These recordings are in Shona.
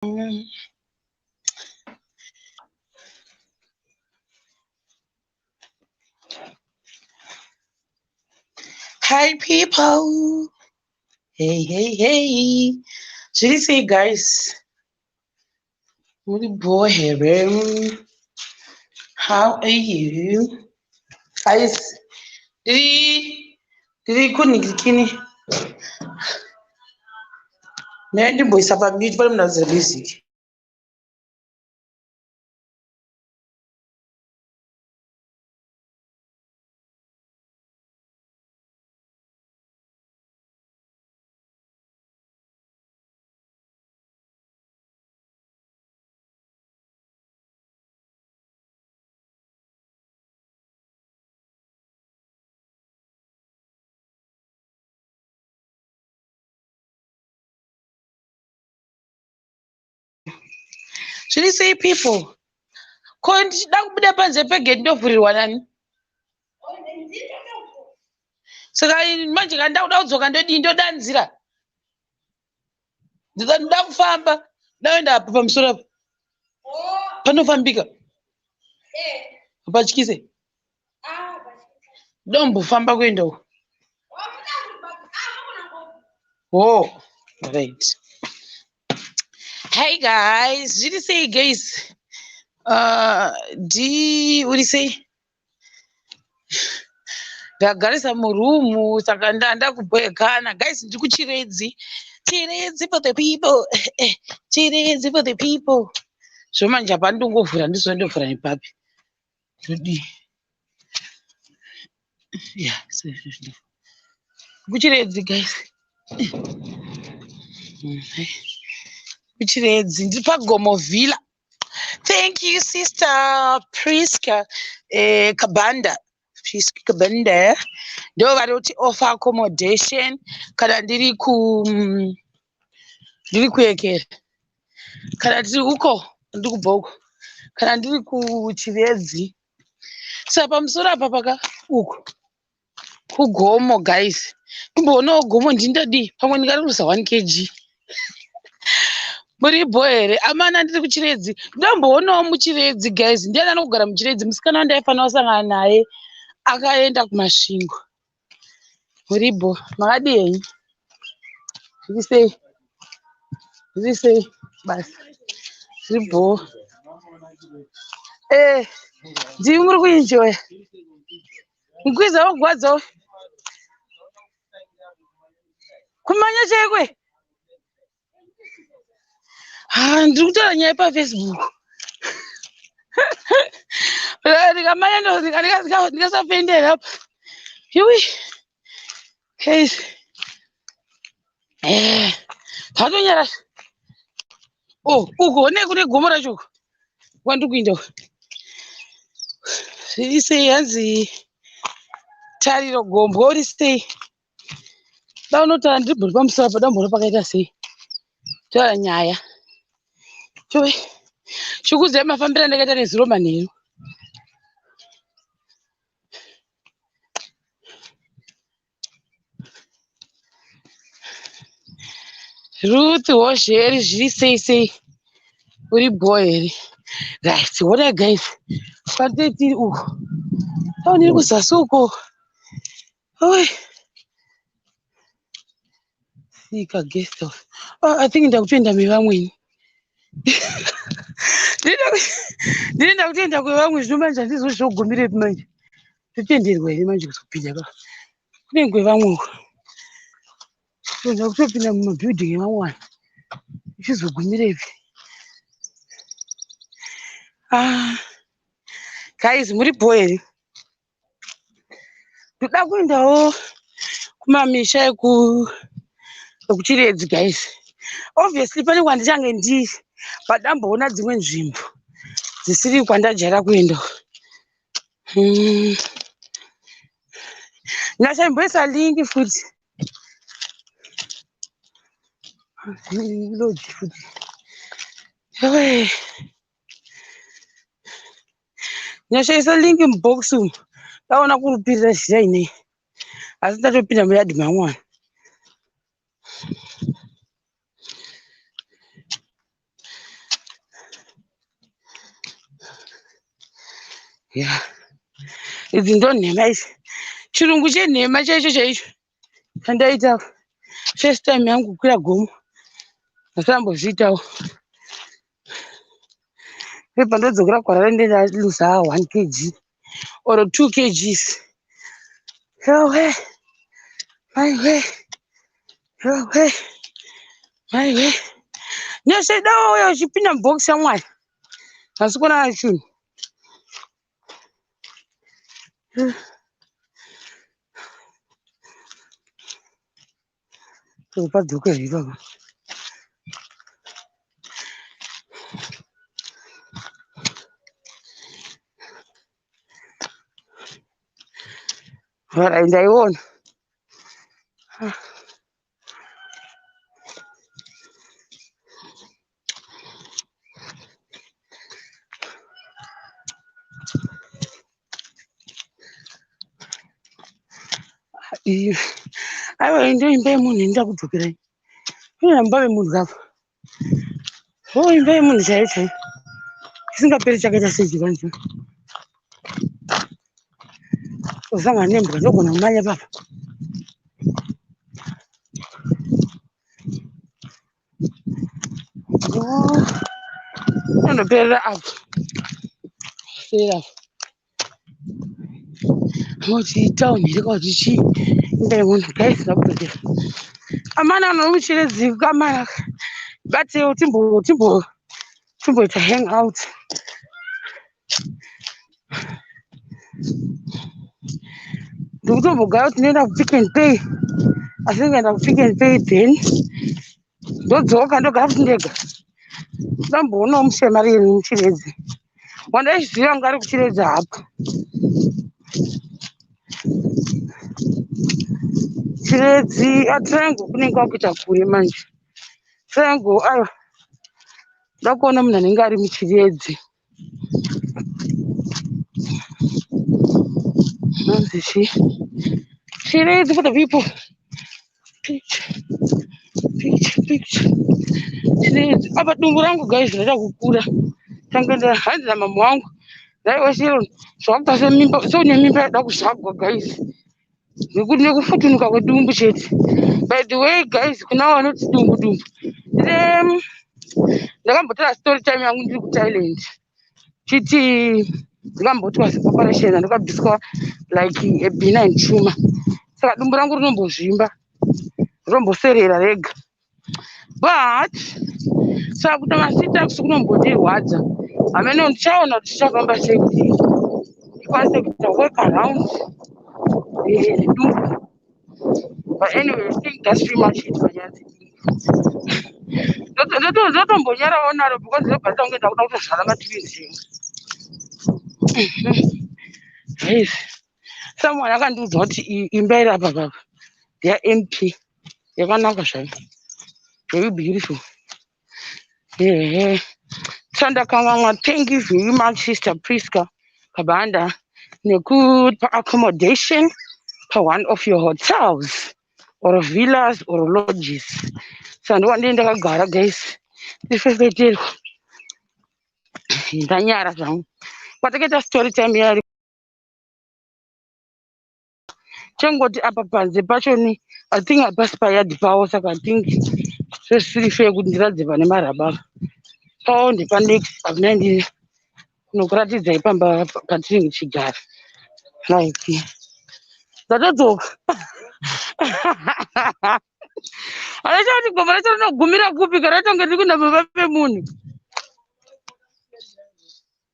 Hi people. Hey, hey, hey. Zviri sei guys? Muri bho here? How are you? Guys, ndiri kunhikikini. Ndai ndimboisa pamute pane munhu adzira music. Zviri sei people? Ko ndichida kubuda panze pegate ndovhurirwa nani? Saka manje kana ndakuda kudzoka ndodii ndodanzira? Ndoda kufamba ndaenda apa pamusoro apa. Panofambika. Hapatyise. Ndombofamba kuenda uko. Oh, right. Hey guys, zviri sei guys? D uri sei? Ndagarisa murumu saka ndakubhoekana. Guys, ndiri kuChiredzi. Chiredzi for the people. Chiredzi for the people. Zvomanje apa ndongovhura ndizondovhura nepapi. Ndodii? Yeah, so kuChiredzi guys. Kuchiredzi ndiri paGomo Villa. Thank you sister Priska Kabanda. Priska Kabanda ndo vari kuti offer accommodation kana ndiri ku ndiri kuekera kana tiri uko ndiri kubva uko kana ndiri kuChiredzi. Saka pamusoro apa paka uku kugomo guys. Kumboonawo gomo ndindadii pamwe ndingaruza 1 kg. Muri bho here? Amana ndiri kuChiredzi. Ndomboonawo muChiredzi guys. Ndiani anogara muChiredzi? Musikana wandaifanira kusangana naye akaenda kuMasvingo. Muri bho. Makadii henyu? Zviri sei? Zviri sei? Basa. Zviri bho. Eh, ndimi muri kuenjoya. Mukwiza wogwadzawo. Kumanya chaiko? Ha, ndiri kutaura nyaya paFacebook. Ndikamanya ndikasapendera apa. Iwi. Guys. Eh, zvatonyara. Oh, uko one kune gomo racho uko. Kwandiri kuenda uko. Zviri sei hanzi Tariro Gombwe uri sei? Da unotaura ndiri bhuri pamusoro apa damboona pakaita sei. Taura nyaya. Chove. Chikudzai mafambiro andakaita nezuro manheru. Ruth Hozheri zviri sei sei? Uri bho here? Right, what guys? Kwatiri tiri uko. Tauni iri kuzasi uko. Oi. Sika guest house. Oh, I think ndakutoenda mevamweni. Ndiri ndakutoenda kwevamwe zvino manje handizvo zvogumirepi manje. Totenderwa here manje kuzopinda pa. Kunenge kwevamwe uko. Ndakutopinda mumabuilding evamwe vanhu. Ichizogumirepi? Ah. Guys, muri bho here? Ndoda kuendawo kumamisha ekuChiredzi guys. Obviously pane kwandichange ndiri but ndamboona dzimwe nzvimbo dzisiri kwandajaira kuenda. Ndachamboisa link futi. Lodge futi. Ewe. Ndashaisa link mubox umu. Ndaona kurupirira zhizha inei. Asi ndatopinda muyadhi mamwana. Ya, idzi ndo nhema idzi, chirungu chenhema chaicho chaicho chandaita. First time yangu kukwira gomo, ndasambozviitawo. Pandodzokera kuHarare ndendaluza 1 kg or 2 kgs. Yowe, maiwe, yowe, maiwe, nyasha, dawauya uchipinda mubhokisi yaMwari. Hasi kuona chinhu. Padzoke ipapa. Alright, ndaiona. Iyo, aiwa, ndo imba yemunhu inoda kudzokera iyi. Ine imba yemunhu kapa. O, imba yemunhu chaiyo chaiyo isingaperi. Chakaita sechivanhu usangana nembwa, ndogona kumanya papa. Oh, inondoperera apo, perera apo. Moti itauni here kana kuti chii? Imba yemunhu, guys, ndakudzokera. Amana, anomuchiredzi kamana, batewo timbo timbo timboita hang out. Ndikutombogara kuti ndinoenda kuPick and Pay, asi ndikaenda kuPick and Pay, then ndodzoka, ndogara futi ndega. Ndamboonawo mushemari muChiredzi wandaiziva anga ari kuChiredzi hapo. Chiredzi aTriangle kunenge kwakuita kure manje. Triangle, aiwa, nda kuona munhu anenge ari muChiredzi. Nonzi chii? Chiredzi for the people. Picture, picture, picture. Chiredzi apa. Dumbu rangu, guys, rada kukura. Tange hanzi namama wangu, ndaiwa chero zvakuita semimba, seune mimba yada kuzvagwa, guys, nekuti nekufutunuka kwedumbu chete. By the way, guys, kuna vanoti dumbu dumbu, ndakambotora story time yangu ndiri kuThailand, chiti ndikambotwa operation, ndakabviswa like a benign tumor, saka dumbu rangu rinombozvimba, rinomboserera rega. But saka kuita masitups kunombondirwadza. Hamene, ndichaona kuti tichafamba sei kuti ndikwanise kuita work around nedumbu. But anyway, I think that's pretty much it panyaya dzedumbu. Ndotombonyarawo naro because ndobva ndakunge ndakuda kutozvara matwins. Yes, someone akandiudza kuti imba iri apa papa ndeyaMP, yakanaka zvayo, very beautiful. Ehe, sandakanganwa, thank you very much, Sister Priska Kabanda, nekupa accommodation pa-one of your hotels or villas or lodges. Saka ndowandii ndakagara, guys, ndifefeterwa, ndanyara zvangu. Kwatakaita story time yari chengoti apa panze pachoni, I think hapasi payadhi pavo, saka I think zvezvisiri fair kuti ndiradze pane marabava pavo. Ndepanext apuna ndini kunokuratidzai pamba patinenge tichigara. Like, ndatodzoka. Anacha kuti gomo racho rinogumira kupi kana tonge tiri kuenda pamba pemunhu?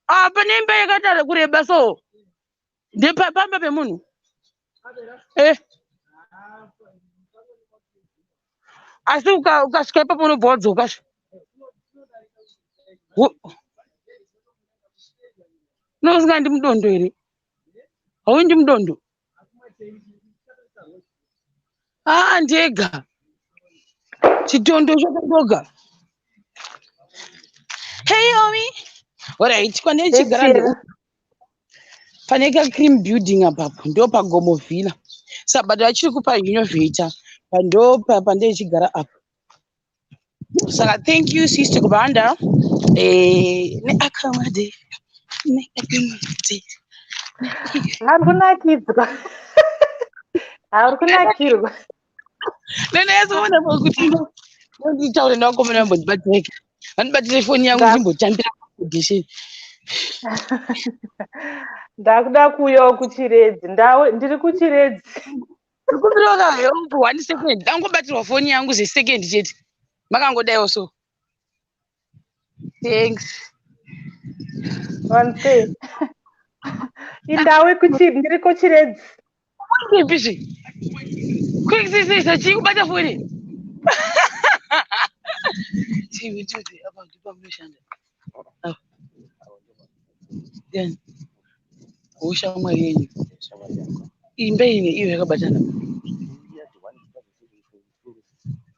Ah, pane imba yakatara kureba, so ndepamba pemunhu. Asi ukasvika ipapo unobva wadzoka. Unousingandi mudondo here? Hauindi mudondo? Aa, ndega chitondo chakandoga. Hey, Omi. Alright, kwandaichigara Yes. pane ka cream building apapo, ndo paGomo Villa. Saka but vachiri kupa renovata, ndo pandaichigara apa. Saka thank you, Sister Kubanda, neaccommodate, neaccommodate. Ari kunakidzwa. Ari kunakirwa. Ndanyatsoona kuti nditaure nevakomana vambondibatireka. Vandibatire foni yangu ndimbotambira audition. Ndakuda kuuyawo kuChiredzi. Ndiri kuChiredzi. Kumbirawo ka help 1 second. Ndangobatirwa foni yangu zesecond chete. Makangodaiwo so. Thanks. One say. Indawe kuchi ndiri kuChiredzi. Ipi zve? Quick sisi chii kubata foni? Chii chii apa ndipo munoshanda. Apa. Yani. Ushamwari yenyu. Imba ine iyo yakabatana.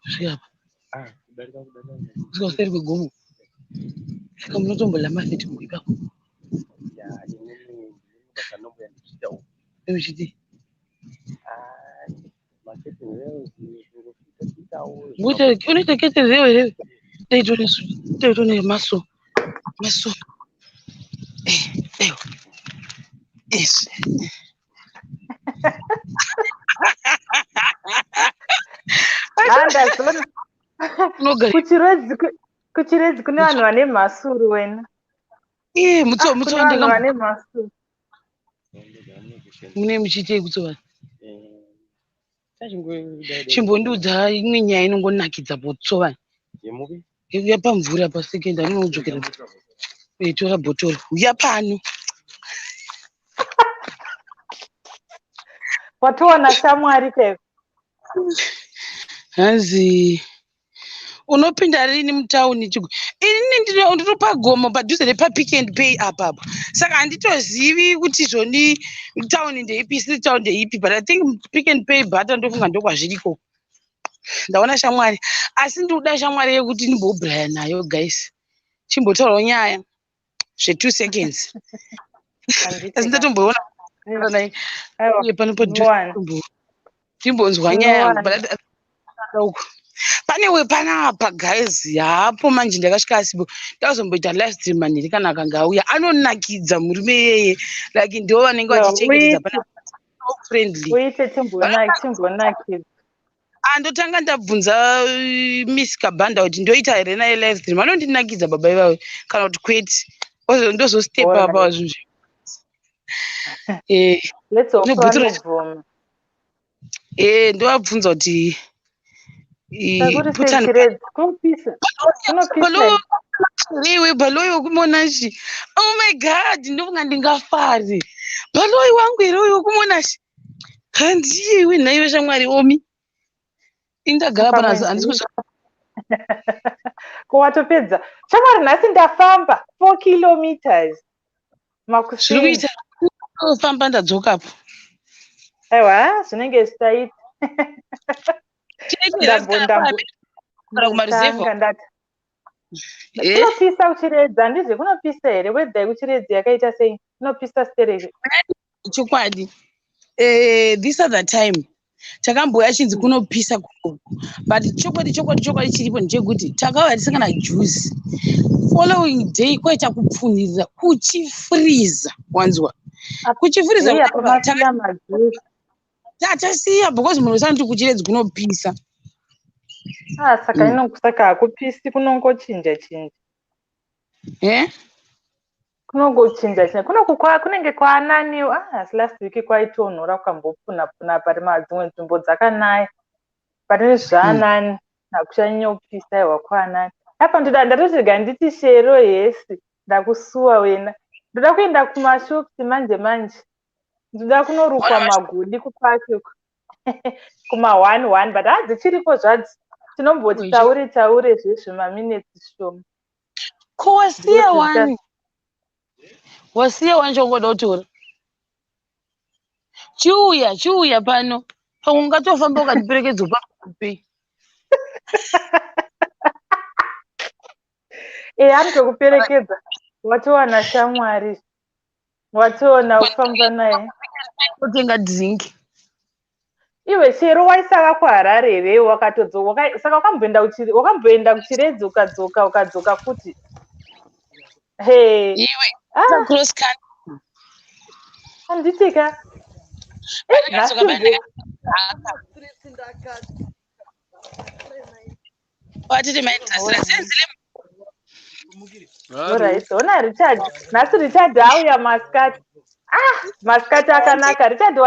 Kusvika apa. Kusvika kuseri kwegomo. Saka munotombola mafeti ipapo. Muchiti. Unoita kete rewe rewe. Daito ne maso. Maso. Eh, Yes. Handazona. Kuchiredzi kuchiredzi kune vanhu vane mhasuru wena. Eh, mutso mutso Kune vanhu vane mhasuru. Mune muchiitei kutsova? Chimbondiudza imwe nyaya inongonakidza potsova. Uya pamvura pasekenda ndinodzokera. Tora bhotoro. Uya pano. Watowana shamwari chaiko. Hanzi unopinda rini mutauni chigo? Inini ndiri pagomo padhuze nepaPick and Pay apapo. Saka handitozivi kuti zvoni tauni ndeipi, siri tauni ndeipi, but I think Pick and Pay bhata ndofunga ndokwazviriko. Ndaona shamwari, asi ndikuda shamwari yekuti ndimbobraya nayo guys. Chimbotaurawo nyaya zve 2 seconds. Asi ndatomboona uye pano padhuze timbonzwa nyaya yangu but uku pane wepanapa guys haapo manje ndakasvika asipo ndakazomboita live stream manhiri kana akanga auya anonakidza murume iyeye like ndo vanenge vachichengetedza pana friendly. Uite timbonakidza. Andotanga ndabvunza Miss Kabanda kuti ndoita here naye live stream anondinakidza baba ivavo kana kuti kwete ndozostepa apa zvinhu. Let's hope vanobvuma. Ndovabvunza kuti Iwe Baloyi wekuMonashi. Oh my God, ndofunga ndingafari. Baloyi wangu here uyu wekuMonashi? Handiwe nhaiwe shamwari omi. Indagara pana handisi kusvika. Ko watopedza. Shamwari nhasi ndafamba 4 kilometers. Makuseni. Zviri kuita famba ndadzokapo. Aiwa, zvinenge zvichaita. Kunopisa kuChiredzi, handizve kunopisa here? Wedha yekuChiredzi yakaita sei? Kunopisa stereki. Chokwadi. This other time takambouya chinzi kunopisa kuno. But chokwadi chokwadi chokwadi chiripo ndechekuti takauya tisangana juice. Following day kwaita kupfunirira kuchifriza wanzwa. Kuchifriza tasiya because munhu usanoti kuChiredzi kunopisa. Saka saka hakupisi kunongochinja chinja. Kunongochinja chinja. Kunenge kwaanani asi last week kwaitonhora kukambopfuna pfuna pari madzimwe nzvimbo dzakanaya. Pane zvaanani hakuchanyanyopisa aiwa kwaanani. Apa ndoda ndatoti rega nditi shero hesi ndakusuwa wena. Ndoda kuenda kumashops manje manje. Ndoda kunorukwa magudi kupaki uko. Kuma 1-1 but hadzichiriko zvadzo. Tinomboti taure taure zvezvimaminetsi zvishoma. Ko wasiya wani? Wasiya wani chongoda kutora? Chiuya, chiuya pano. Pamwe ungatofamba ukandiperekedza papi. Anotokuperekedza. Watowana shamwari. Watoona kufamba naye. Kutenga drink. Iwe chero waisava kuHarare here wakatodzoka saka wakamboenda kuChiredzi ukadzoka ukadzoka futi. Hey. Iwe cross country. Handitika. Watete maitasira senzile. Alright, ona Richard. Nhasi Richard auya masikati. Ah, masikati akanaka. Richard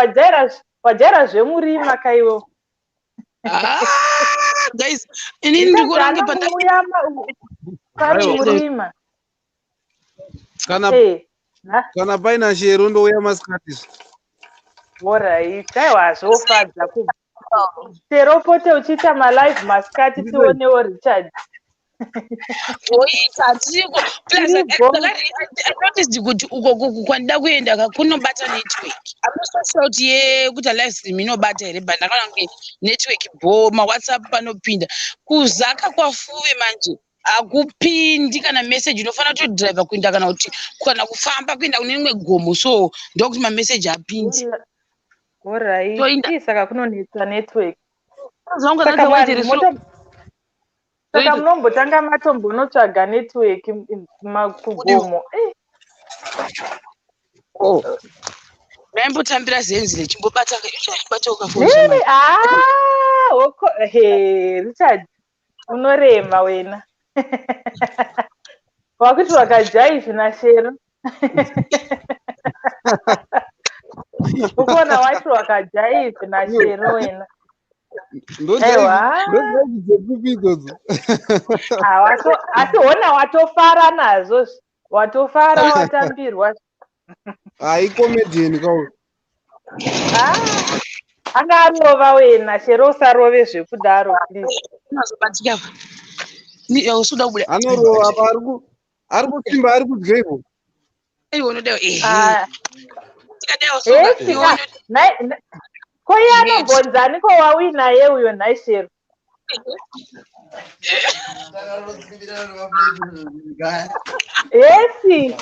wajaira zvemurima kaiwo. Ah, guys, inini ndikuona kunge pari murima. Kana kana paina Shero ndouya masikati. Alright, aiwa zvofadza ku. Shero pote uchiita malive masikati tionewo Richard. Oita tiriko. Plus I noticed kuti uko kwandida kuenda kunobata network. I'm not so sure kuti yekuti live stream inobata here, but ndakaona kunge network bo maWhatsApp panopinda. Kuzaka kwafuve manje hakupindi kana message, unofanira kutodriver kuenda kana kuti kana kufamba kuenda kune rimwe gomo, so ndokuti mameseji apinde. Alright, saka kunonetsa network. Saka munombotanga matombonotsvaga network kugomo. Oh. Ndaimbotambira zenzi rechimbobata ichibata ukafona. Ah, he Richard unorema wena. Wakuti wakajaivhi naShero. Ukuona wacho wakajaivhi naShero wena. Ndodzekupi idzodzo? Asi hona watofara nazvo, watofara watambirwa. Haikomedian kau. Anga arova wena Shero, usarove zvekudaro please. Anorova apa ari kusimba ari kudya ivo. Ko iye anombonzani ko wawinaye uyo nhai Shero? Yesi,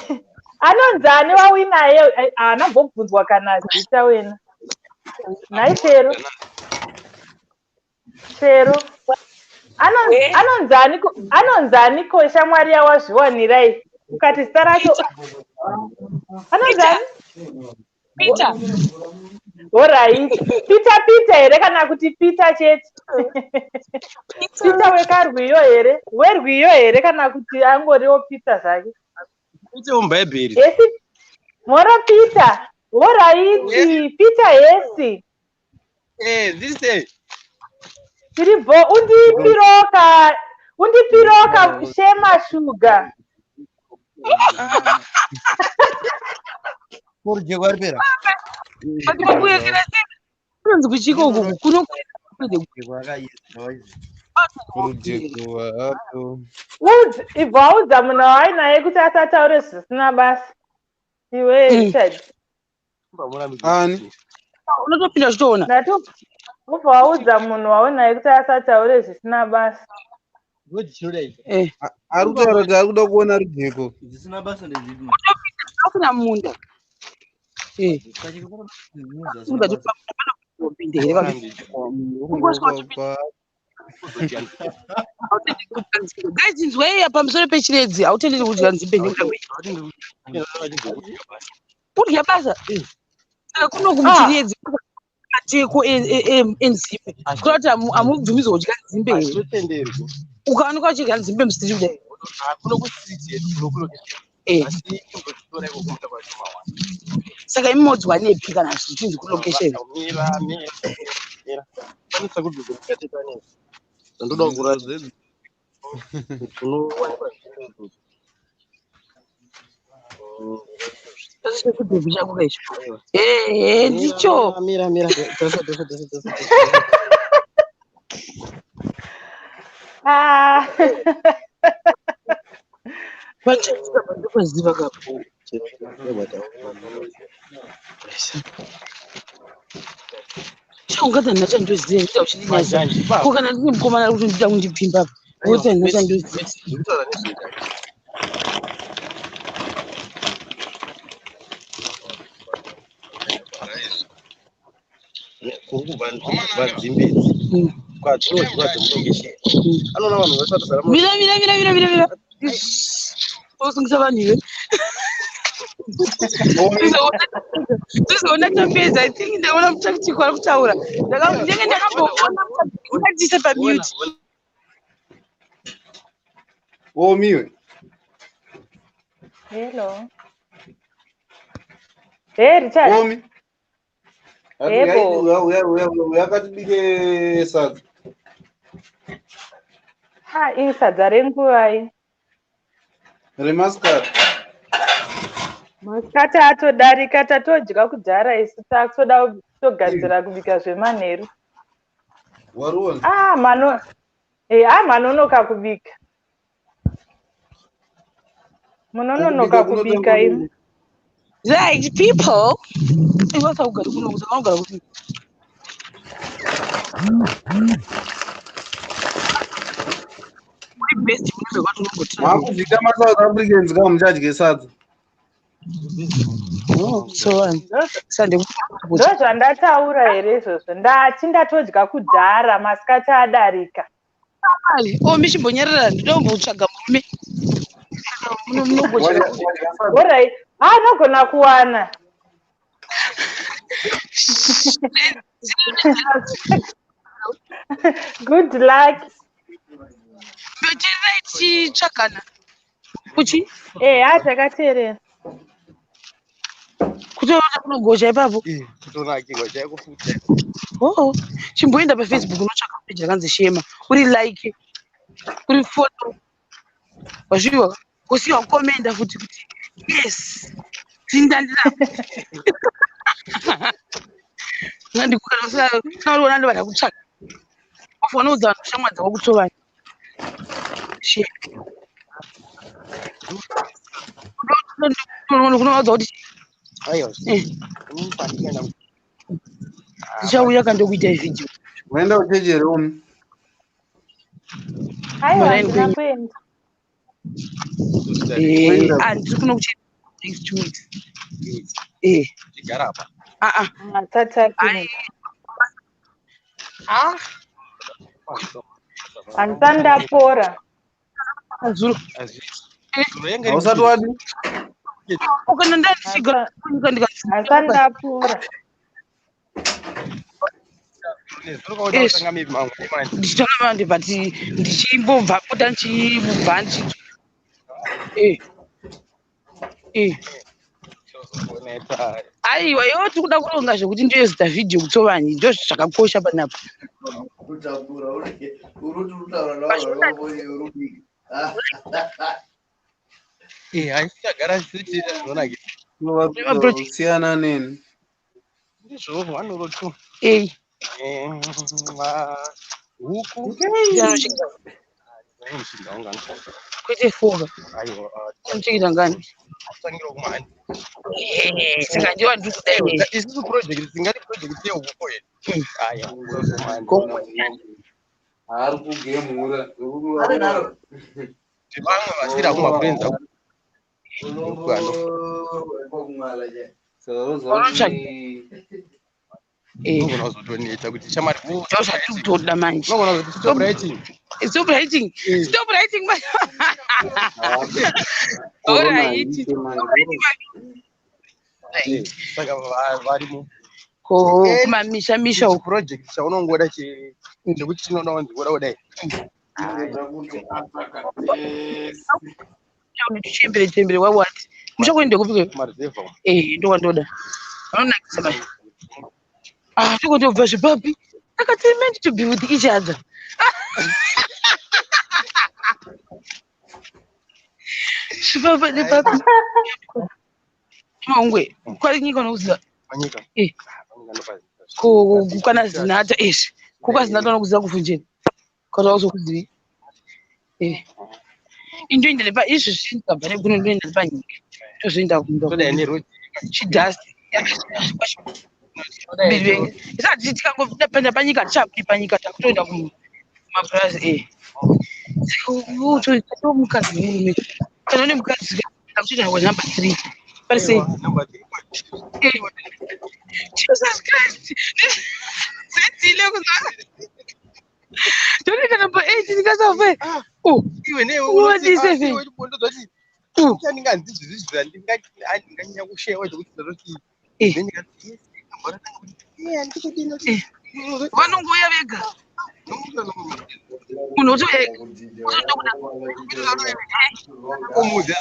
anonzani wawinaye? Haana mbobvunzwa kana zita wena. Nhai Shero. Shero. Anonzani ko shamwari yawazviwanirai? Ukati zita racho anonzani? Peter. Alright. Peter Peter here kana kuti Peter chete? Peter wekarwiyo here? Werwiyo here kana kuti angoriwo Peter zvake? Peter wemubhaibheri. Yesi. Moro Peter. Alright. Peter yesi. This day. Tiribo undipiroka shema sugar. Kurje kwaripera. Kunonzi kuchiko uku kuno ibva waudza munhu wainaye kuti asataure zvisina basa. Iwe Richard. Ani? Unotopinda uchitoona. Ndati ubva waudza munhu waunaye kuti asataure zvisina basa. Ari kutaura kuti ari kuda kuona rujeko. Zvisina basa ndezvipi? Hakuna munda. Guys, inzwei pamusoro pechiredzi hautenderi kudya nzimbe kudya basa. Saka kuno kumuchiredzi mateko enzimbe kureva kuti hamubvumidzwa kudya nzimbe here? Ukaonekwa uchidya nzimbe mustreet kudai. Saka imi modzwa nepi kana zvichinzi kulocation? Ndicho. Pandopaziva kapo. Chaungadza ndachandoziva ndida uchindinyadza. Ko kana ndine mukomana ari kutondida kundipfimba apa. Woti ndachandoziva. Mira mira mira mira mira mira. Osungisa vanhu iwe. Tizoona tapedza. I think ndaona muTactic wari kutaura. Ndinenge ndakamboona muTactic pamute. Omiwe. Hello. Hey, Richard. Omi. Yebo. Uya katibike sadza. Ha, iri sadza renguvai? Remasikati. Masikati atodarika, tatodya kudhara isu, takutoda kutogadzira kubika zvemanheru. Wariona? Ah, mano. Eh, ah, manonoka kubika. Munononoka kubika imi. Right, people. Iwasakugara kuno, kusakugara kuti. Muri best munozwa kuti unombotira. Makuzviita maSouth Africans ka muchadye sadza. Oh, so sande. Ndozvandataura here izvozvo? Ndati ndatodya kudhara, masikati adarika. Oh, michimbonyarara, ndotombotsvaga murume. Munogochera. Wadya sadza. Alright. Ah, nogona kuwana. Good luck. Ndoteererai tichitsvagana. Kuchi? Eh, ah, takateerera. Kutoona kunogosha ipapo. Kutonakirwa chaiko futi. Oh, chimboenda paFacebook unotsvaka page rakanzi Shema. Uri like, uri follow. Wazviwa? Wosiya wakomenda futi kuti yes. Tindandira. Ngandikukana usina uri vada kutsvaka. Wofana udza vanhu shamwari dzako kutsovana. Shema. Kunovaudza kuti Aiwa. eh, ndichauya kandokuita vhidhiyo. Waenda kuchechi here Omi? Aiwa, Maraini handina kwenyu. kuenda. Eh, Kuenda. ah, ndiri kuno kuchechi next 2 weeks. Eh, Chigara apa. ah, ah. Asati apinda. Ah, Handisati ndapora. zuro. Hausati wadi? Ukana ndachigara kunyika Handisati ndapora. Ndichitanga manje, but ndichimbobva pota ndichibva ndichi eh eh aiwa, iwe tiri kuda kuronga zvekuti ndozoita vhidhiyo kutsovanyi, ndo zvakakosha panapa. Kutambura uri kutaura nawo uri kubika. Haisichagara chichita zvinonakira. Siyana neni. Ndizvo 1 or 2. Eh. Huku. Kwete foga. Aiwa. Unochengeta ngani? Tangira kumahandi. Eh, saka ndiwa ndiri kuda iwewe. Isusu project tingati project yehuku here? Aya. Ari kugemura. Ari naro. Vamwe vasiri kumafriends ako. Unomborwa che. Saka Eh, Unogona kuzotoneta kuti shamari. Ndo zvatiri kutoda manje. Unogona kuzoti stop writing. Stop writing. Stop writing. Alright. Right. Saka varimo. Ko kumamisha misha uko. Project chaunongoda chekuti chinoda kunzi kuda kudai. Chembere chembere wawati. Musha kuende kupi? Kumaruzevha. Eh, ndo wandoda. Vanonakisa mai. Ah, ndikondobva zvipapi. Akati meant to be with each other. Zvipapa nepapi. Maungwe, kwari nyika unokuziva. Manyika. Eh. Ko kukana zinata izvi. Kuka zinata unokuziva kufunjeni. Kana uzokuzivi. Eh. Indoenda nepa izvi zvinkabva nekuno ndoenda nepanyika. Tozoenda kumba. Todai neroad. Chidust. Isati tikangopinda panyika, tichabudi panyika, takutoenda kumapurazi, eh. Saka mukadzi nemurume, kana une mukadzi takutoita kwa number 3 pari sei? Number 3. Eh, Jesus Christ, zedzile kuza tonoita number 8 ndikasafe. Oh. Iwe newe. What is it? Chandinganzi zvezvizvi handinganyanya kushewa zvekuti ndatoti Vanongouya vega. Munhu Umuudza.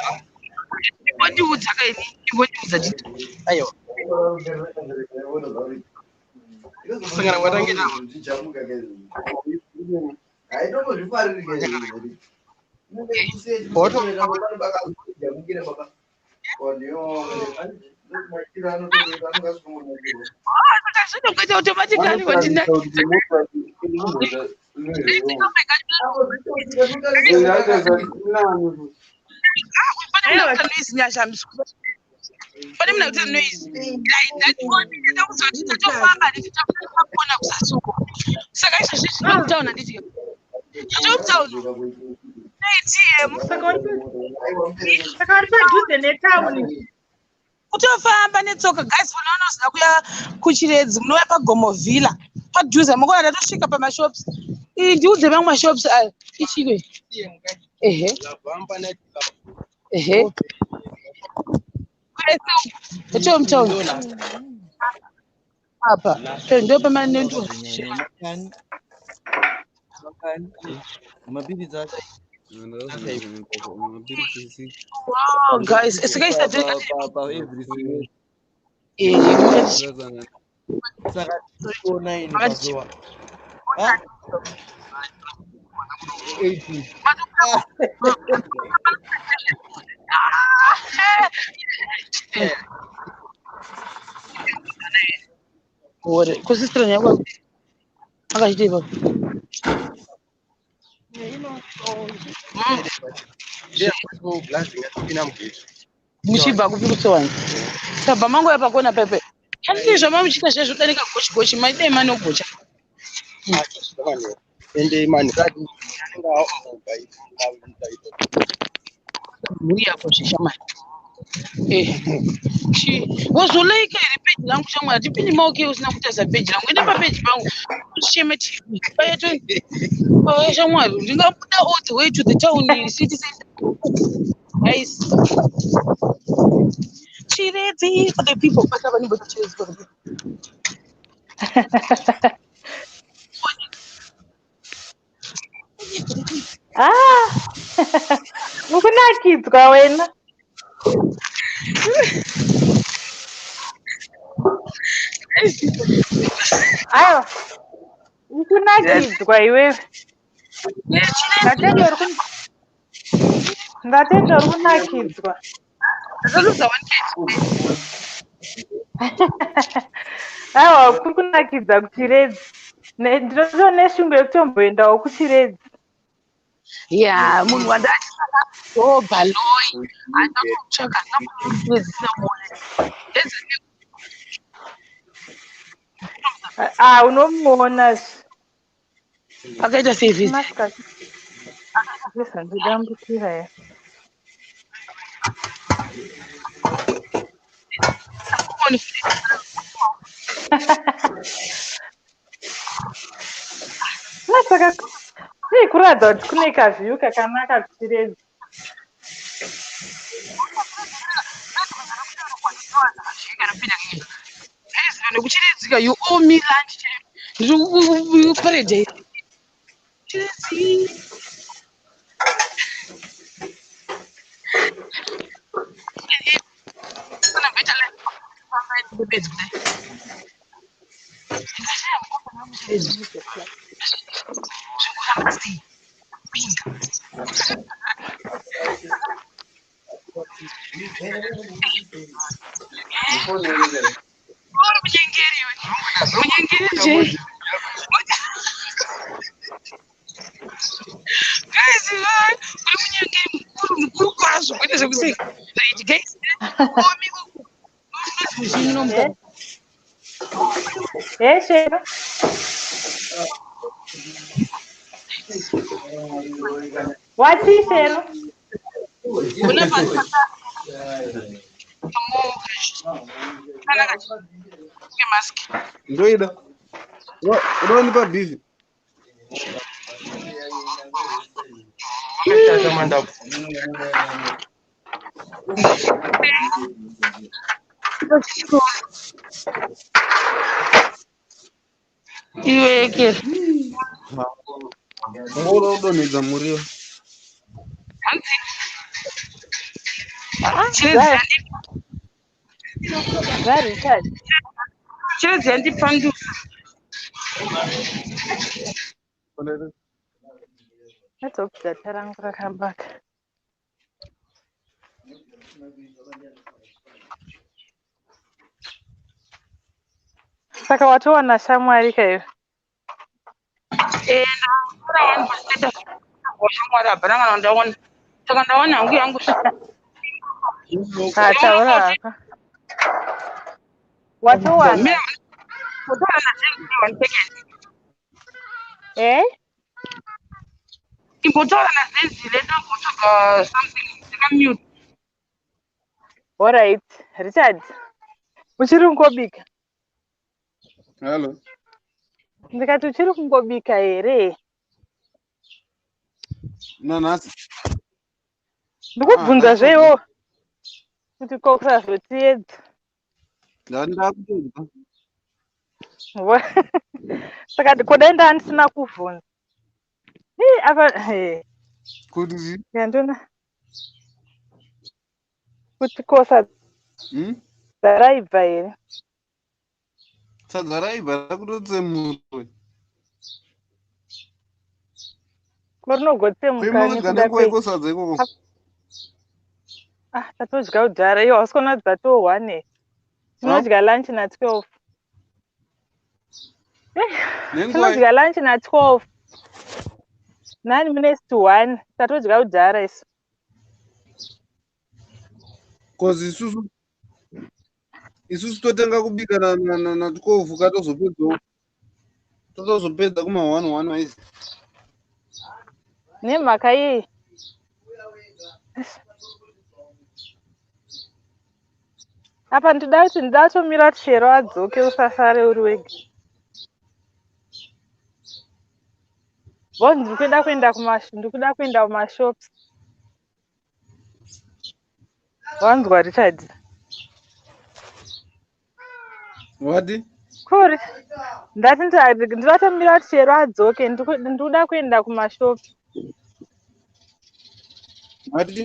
Imbondiudza kaini, imbondiudza nditi. Aiwa. Kusangana kwatange navo. Zvinokuita automatically wandina. Pane munhu akuita noise, Nyasha, pane munhu akuita noise. Ndakuziva kuti tatofamba handiti, takona kusasuko. Saka izvozvi zvinokutaura handiti. Totokutaura. ATM. Saka uri padhuze netauni. Kutofamba netsoka, guys. Munoona kuya kuChiredzi, munouya paGomo Villa padhuze. Mukona tatosvika pamashops. Ii, ndiudze mamwe mashops ayo. Ichikwe? Ehe, ehe, kwese etiwo mutauni apa ndo pamanendo. Mapiritsi acho. Wow, guys, sikaisa. Pa every Saka 09 pazuva. 18. Ore kusisitira nyako akachita ipapo. Muchibva kupi kutsowani? Tabva mangoya pakona pepe. Handii zvamamuchiita zvezvo, danika gochi gochi maidei manogocha. Ende manhu ati Mhuri yako zvishamwari. Wozolaika here peji rangu, shamwari? Tipini maoke usina kutarisa peji rangu. Enda papeji pangu, Shema TV payato. Shamwari, ndingabuda all the way to the town city center, guys. Chiredzi for the people. Pasa vanibota Chiredzi for the people. Ah, mukunakidzwa wena. Aiwa, ukunakidzwa iwewe. Ndatenda uri kunakidzwa. Ndakaluza 1 kg. Aiwa, kuri kunakidza kuChiredzi. Ndinotova neshungu yekutomboendawo kuChiredzi. Ya, munhu wandachitsvaka Bhaloi, handakutsvaka ndinamuona. Ah, unomuona zve. Akaita service. Masikati ndidambukira ya. Muoni. Saka sei kuratidza kuti kune kaview kakanaka kuChiredzi? NekuChiredzika, you owe me lunch. Ndiri kuparadise, Chiredzi. Kana mboita bedzi kudai, ndingashaya mukomana wemuChiredzi. Zvikuhamba sei pinga? Uri munyengeri iwe, munyengeri nje. Guys, uri munyengeri mukuru, mukuru kwazvo, kwete zvekuseka. Right, guys, omi muchinomuta. He, Shema. Wati, Shema? Una kanaka mask. Ndoida unonipa bhizi. Akashata mandabvu. Iweke. Ngoda kudonhedza muriwo. Hanzi Ah, zvaRichard. Chiredzi yandipandusa. Let's hope data rangu rakabaka. Saka watowana shamwari kaiwe. Eh, ndakura wani pastatus shamwari hapana kana ndaona. Saka ndaona hangu yangu. Ah, taura hako. Watowana. Mira, kutora na Zenzi one second. Eh? Imbotaura naZenzi later mbotsvaga something ndakamute. Alright, Richard. Uchiri kungobika? Hello. Ndikati uchiri kungobika here? Nanhasi. Ndikubvunza Ah, zveiwo kuti ko kusazotiedza. Ndati ndakutodya. Saka kodai ndaa ndisina kuvhunza. Ii, apa eh, Kuti zi. yandona kuti ko sadza Hmm? raibva here? Sadza raibva rakutotsemurwe. Ko rinogotsemuka Kuimodya nekuda nenguva kwei? iko sadza ikoko. Ah, tatodya kudhara iyo hausi kuona kuti dzatoo 1 here? Tinodya lunch na 12. Nenguva Tinodya lunch na 12. 9 minutes to 1. Tatodya kudhara isu. Cause isusu totanga kubika na 12 ka tozopedza totozopedza kuma 1 1 waizi. Nemhaka yei? Apa ndida kuti ndida kutomira kuti Shero adzoke usasare uri wega. Bo ndikuda kuenda kumash ndikuda kuenda kumashops. Wanzwa Richard? Wati? Kuri. Ndati ndida kutomira kuti Shero adzoke ndikuda kuenda kumashops. Wati?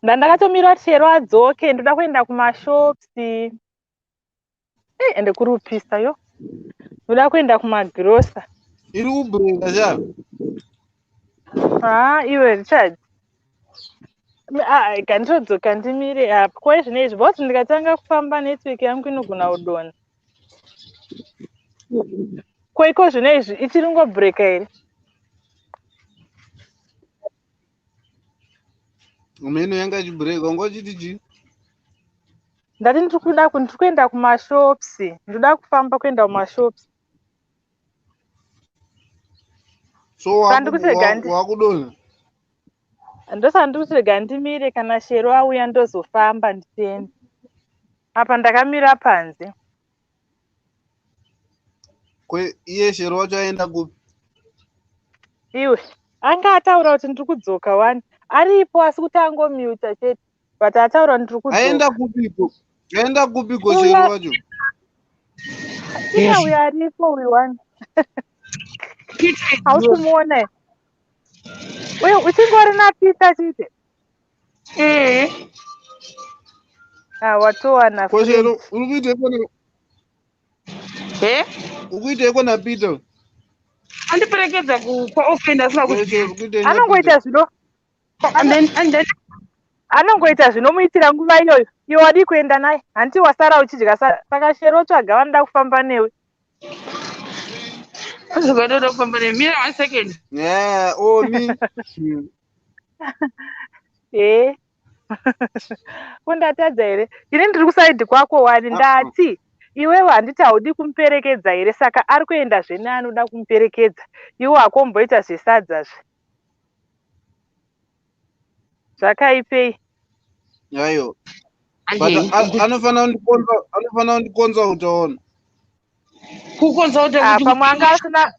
Ndandakatomira kuti Shero adzoke ndoda kuenda kumashops. Ende kuri kupisa yo. Ndoda kuenda kumagirosa. Iri kubreaka sha. Ah, iwe Richard. Ah, nganditodzoka ndimire apa. Kwa izvinezvi because ndikatanga kufamba network yangu inogona kudonha. Ko iko zvinezvi ichiri ngobreaka here? Mheno yanga ichibreaka wanga uchiti chii? Ndati ndiri kuda ndiri kuenda kumashops. Ndoda kufamba kuenda kumashops. So Saka ndikuti rega wakudonha. Ndosaka ndiri kuti rega ndimire kana Shero auya ndozofamba ndichienda. Apa ndakamira panze. Kwe iye Shero wacho aenda kupi? Iwe anga ataura kuti ndiri kudzoka wani. Aripo asi kuti angomuta chete. But ataura kuti ndiri kudzoka. Aenda kupiko? Aenda kupiko Uya- Shero wacho? Peter uyo aripo uyu wani. Peter is Hausi good. kumuona here? Uyu uchingori naPeter chete. Eh. Ah, watowana Ko friend. Shero uri kuiteiko na Eh? uri kuiteiko naPeter? Andiperekedza kwaofenda asina Ko kuziva. Shero uri kuitei naPeter? Anongoita zvino And then anongoita zvinomuitira nguva iyoyo. Iwe wadii kuenda naye? Hanti wasara uchidya sadza. Saka Shero tsvaga vanoda kufamba newe. Azogoda kufamba nemi. Mira one second. Yeah, oh me. Eh. Kundatadza here? Ini ndiri kusaidhi kwako wani ndati iwewe handiti haudi kumuperekedza here saka ari kuenda zvene anoda kumuperekedza iwe hakomboita zvesadzazve zvakaipei Ayo. But anofanira kundikonza anofanira kundikonza utaona. Kukonza Ah, kuti pamwe anga asina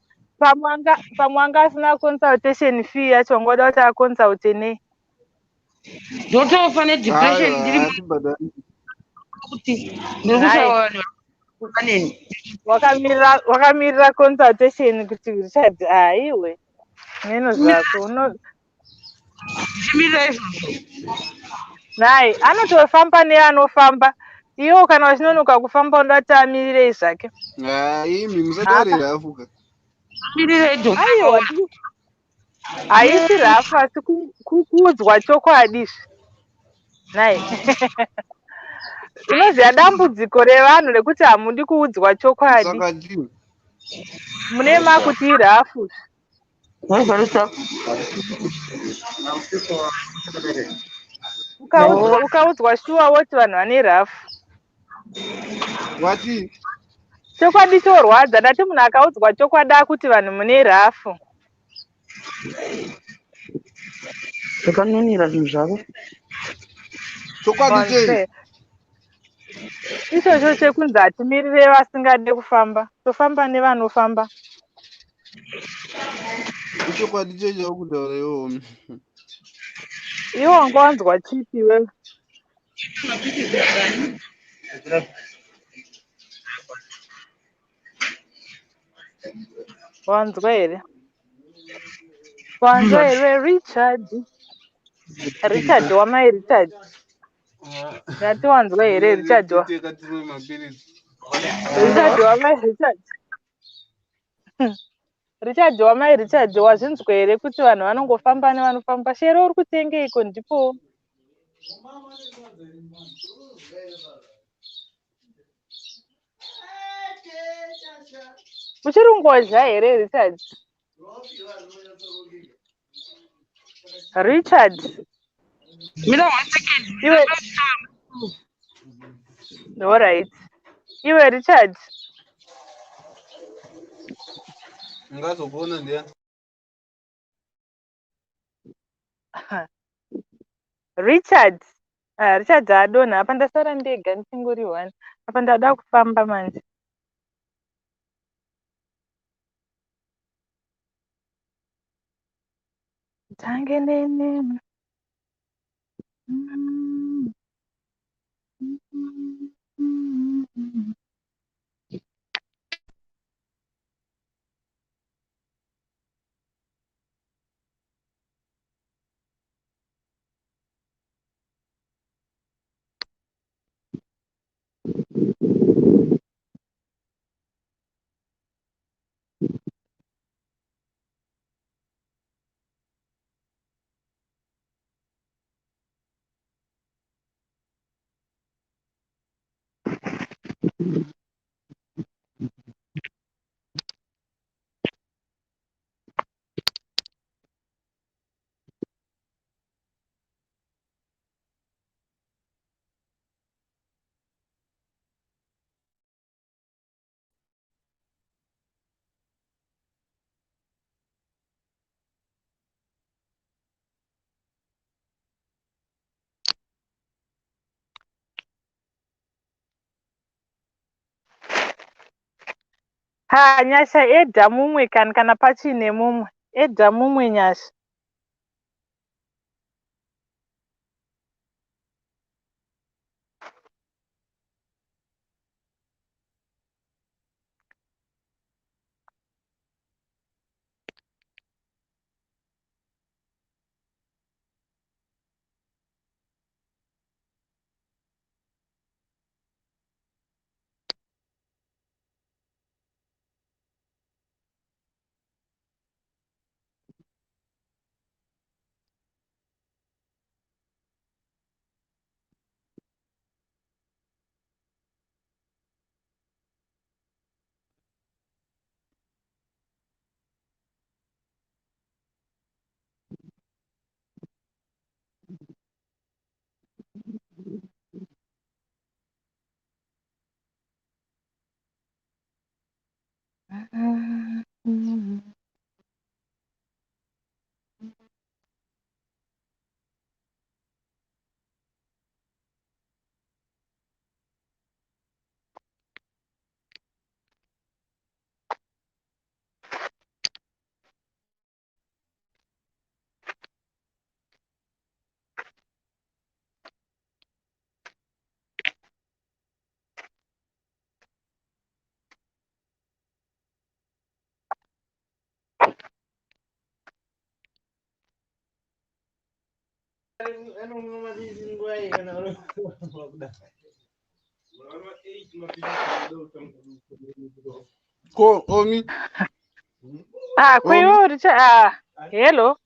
pamwe anga asina consultation fee yacho wangoda kuti aconsulte nei. Ndotofa nedepression Aiwa, ndiri hatibhadhari. kuti ndiri kushaya vanhu vaneni. Wakamirira consultation kuti Richard aiwe meno zvako uno. Ndichimirira izvozvo. Nhai, anotofamba neanofamba. Iwo kana uchinonoka kufamba unoda kuti amirirei zvake. Hai, imi musataure rafu ka. Mirirei dhongi. Aiwa, haisi rafu asi kuudzwa chokwadi izvi. Nhai, unoziva dambudziko revanhu rekuti hamudi kuudzwa chokwadi. Saka chii? Mune makuti irafu. Ukaudzwa shuwa woti vanhu vane rafu. Wati? Chokwadi chorwadza. Ndati munhu akaudzwa chokwadi akuti vanhu mune rafu. Zvakanonera zvinhu zvavo. Chokwadi chei? Ichocho chekunzi hatimirire vasingade kufamba, tofamba nevanofamba. Ichokwadi chei chauri kutaura iwowo? Iwe wanga wanzwa chipi iwewe? Wanzwa here? Wanzwa here Richard? Richard wamai Richard. Ndati wanzwa here Richard wa? Teka timwe mapiritsi. Richard wamai Richard. Richard wamai Richard, wazvinzwa here kuti vanhu vanongofamba nevanofamba? Shero, uri kutengeiko? Ndipo. Uchiri kungozha here Richard? Richard. Mira one second. Iwe. Alright. Iwe Richard. Ungazokuona ndiani? Richard. Ah, Richard adonha. Apa ndasara ndega ndichingori one. Apa ndada kufamba manje. Tange nene. Ha, Nyasha, edha mumwe kani kana pachine mumwe. Edha mumwe Nyasha. Ko omi. Ah, ko Omi. iwewe Richard, ah, hello.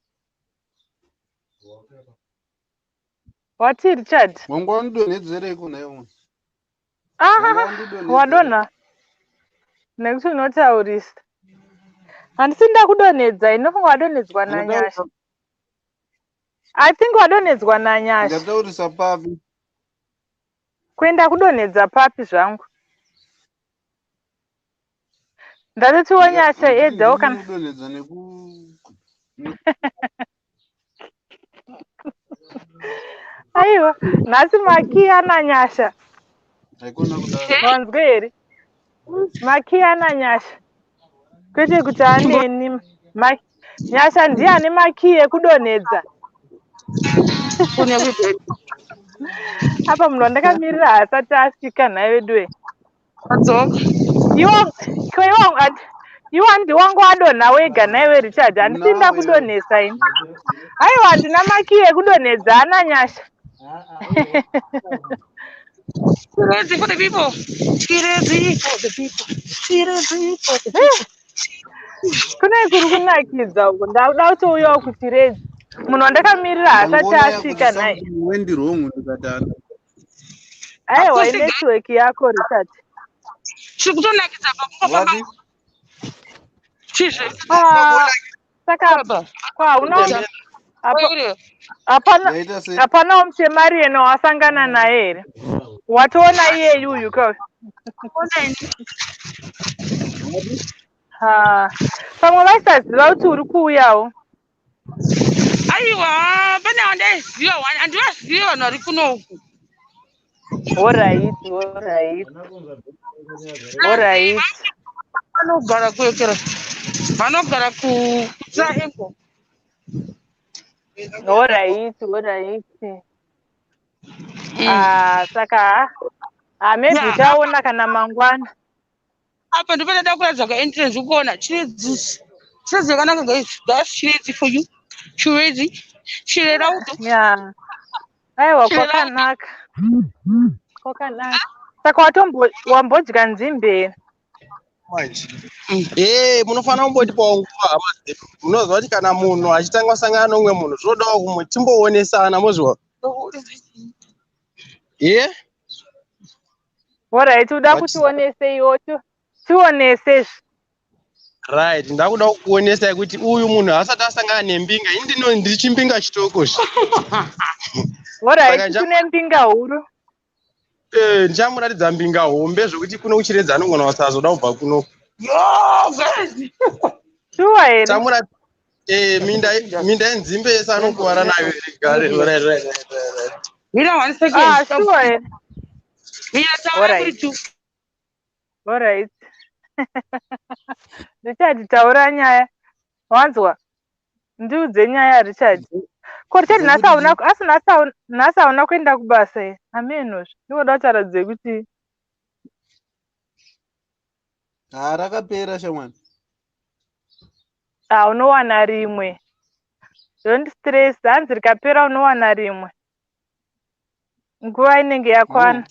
Wati Richard? Wanga wandidonhedzereiko nhai umwe? Ah, Wanga wandidonhedzere. wadonha nekuti unotaurisa. Handisi ndakudonhedza, inofunga wadonhedzwa naNyasha. Ndataurisa I think wadonhedzwa naNyasha. ndataurisa papi? Kuenda kudonhedza papi zvangu. Ndatotiwo Nyasha Handiti edzawo ndini kana kudonhedza neku aiwa nhasi makiya naNyasha. haikona kudaro. Wanzwe here? Makiya naNyasha. Kwete kuti aneni. Nyasha ndiye ane makiyi ekudonhedza. Kune kuita Apa munhu wandakamirira haasati asvika nhai veduwe. adzoka. Iwo ko iwo iwo handi wangu wadonha wega nhaiwe Richard. Handisi Nawe iwe. ndakudonhesa ini. Aiwa handina makiyi ekudonhedza ana Nyasha. Chiredzi for the people. Chiredzi for the people. Chiredzi for the people. Kune kuri kunakidza uko. Ndakuda kutouyawo kuChiredzi. Munhu wandakamirira haasati Ndangoona yakuti asvika nhai. something went wrong ndikati hana. Aiwa Hakusi inetwork yako Richard. chiri kutonakidza pakufamba Wati? chizve Ah, saka baba. kwa hauna apa Oire. hapana Ndaita sei? hapanawo muchemariyena wasangana naye here? Watoona iyeyu uyu ka? Ona ini. Wati? Ha. Pamwe vaisaziva kuti uri kuuyawo. Aiwa, pane wandaiziva, handivazivi vanhu vari kuno uku. Alright, alright. Alright. Vanogara kuekera. Vanogara ku Triangle. Alright, alright. Ah, saka ah, maybe Yeah. uchaona kana mangwana. Apa ndipo ndada kuratidza kuentrance ukuona Chiredzi. Chiredzi yakanaka guys. That's Chiredzi for you. Chiredzi. Chirerauto. Yeah. Aiwa Chirerauto. kwakanaka. Kwakanaka. Saka watombo wambodya nzimbe here? Manje munofanira kumbotipawo nguva hama dzedu. Munoziva kuti kana munhu achitanga kusangana neumwe munhu zvinodawo kumwe timboonesana mozviwa. Alright, uda What? kutioneseiwo tionese Right, ndakuda kukuonesai kuti uyu munhu asati asangana nembinga. Ini ndino ndiri chimbinga chitoko zvi. Alright, Saka kune mbinga huru. Ndichamuratidza mbinga hombe zvokuti kuno kuChiredzi anogona kusazoda kubva kuno. Yo, guys. Shuwa here? Chamuratidza minda yenzimbe yese anokuvara nayo here gare. Right, right, right, right, right. Mira one second. Ah, shuwa here. Mira taura Alright. kuri tu. Alright. Richard taura nyaya. Wanzwa? Ndiudze nyaya Richard. Ko Richard nhasi Dzekuti hauna asi nhasi hauna kuenda kubasa here? Amenozve. Ndinoda kutaura dzekuti Ha rakapera shamwani. ah unowana rimwe. Don't stress. Hanzi rikapera unowana rimwe. Nguva inenge yakwana.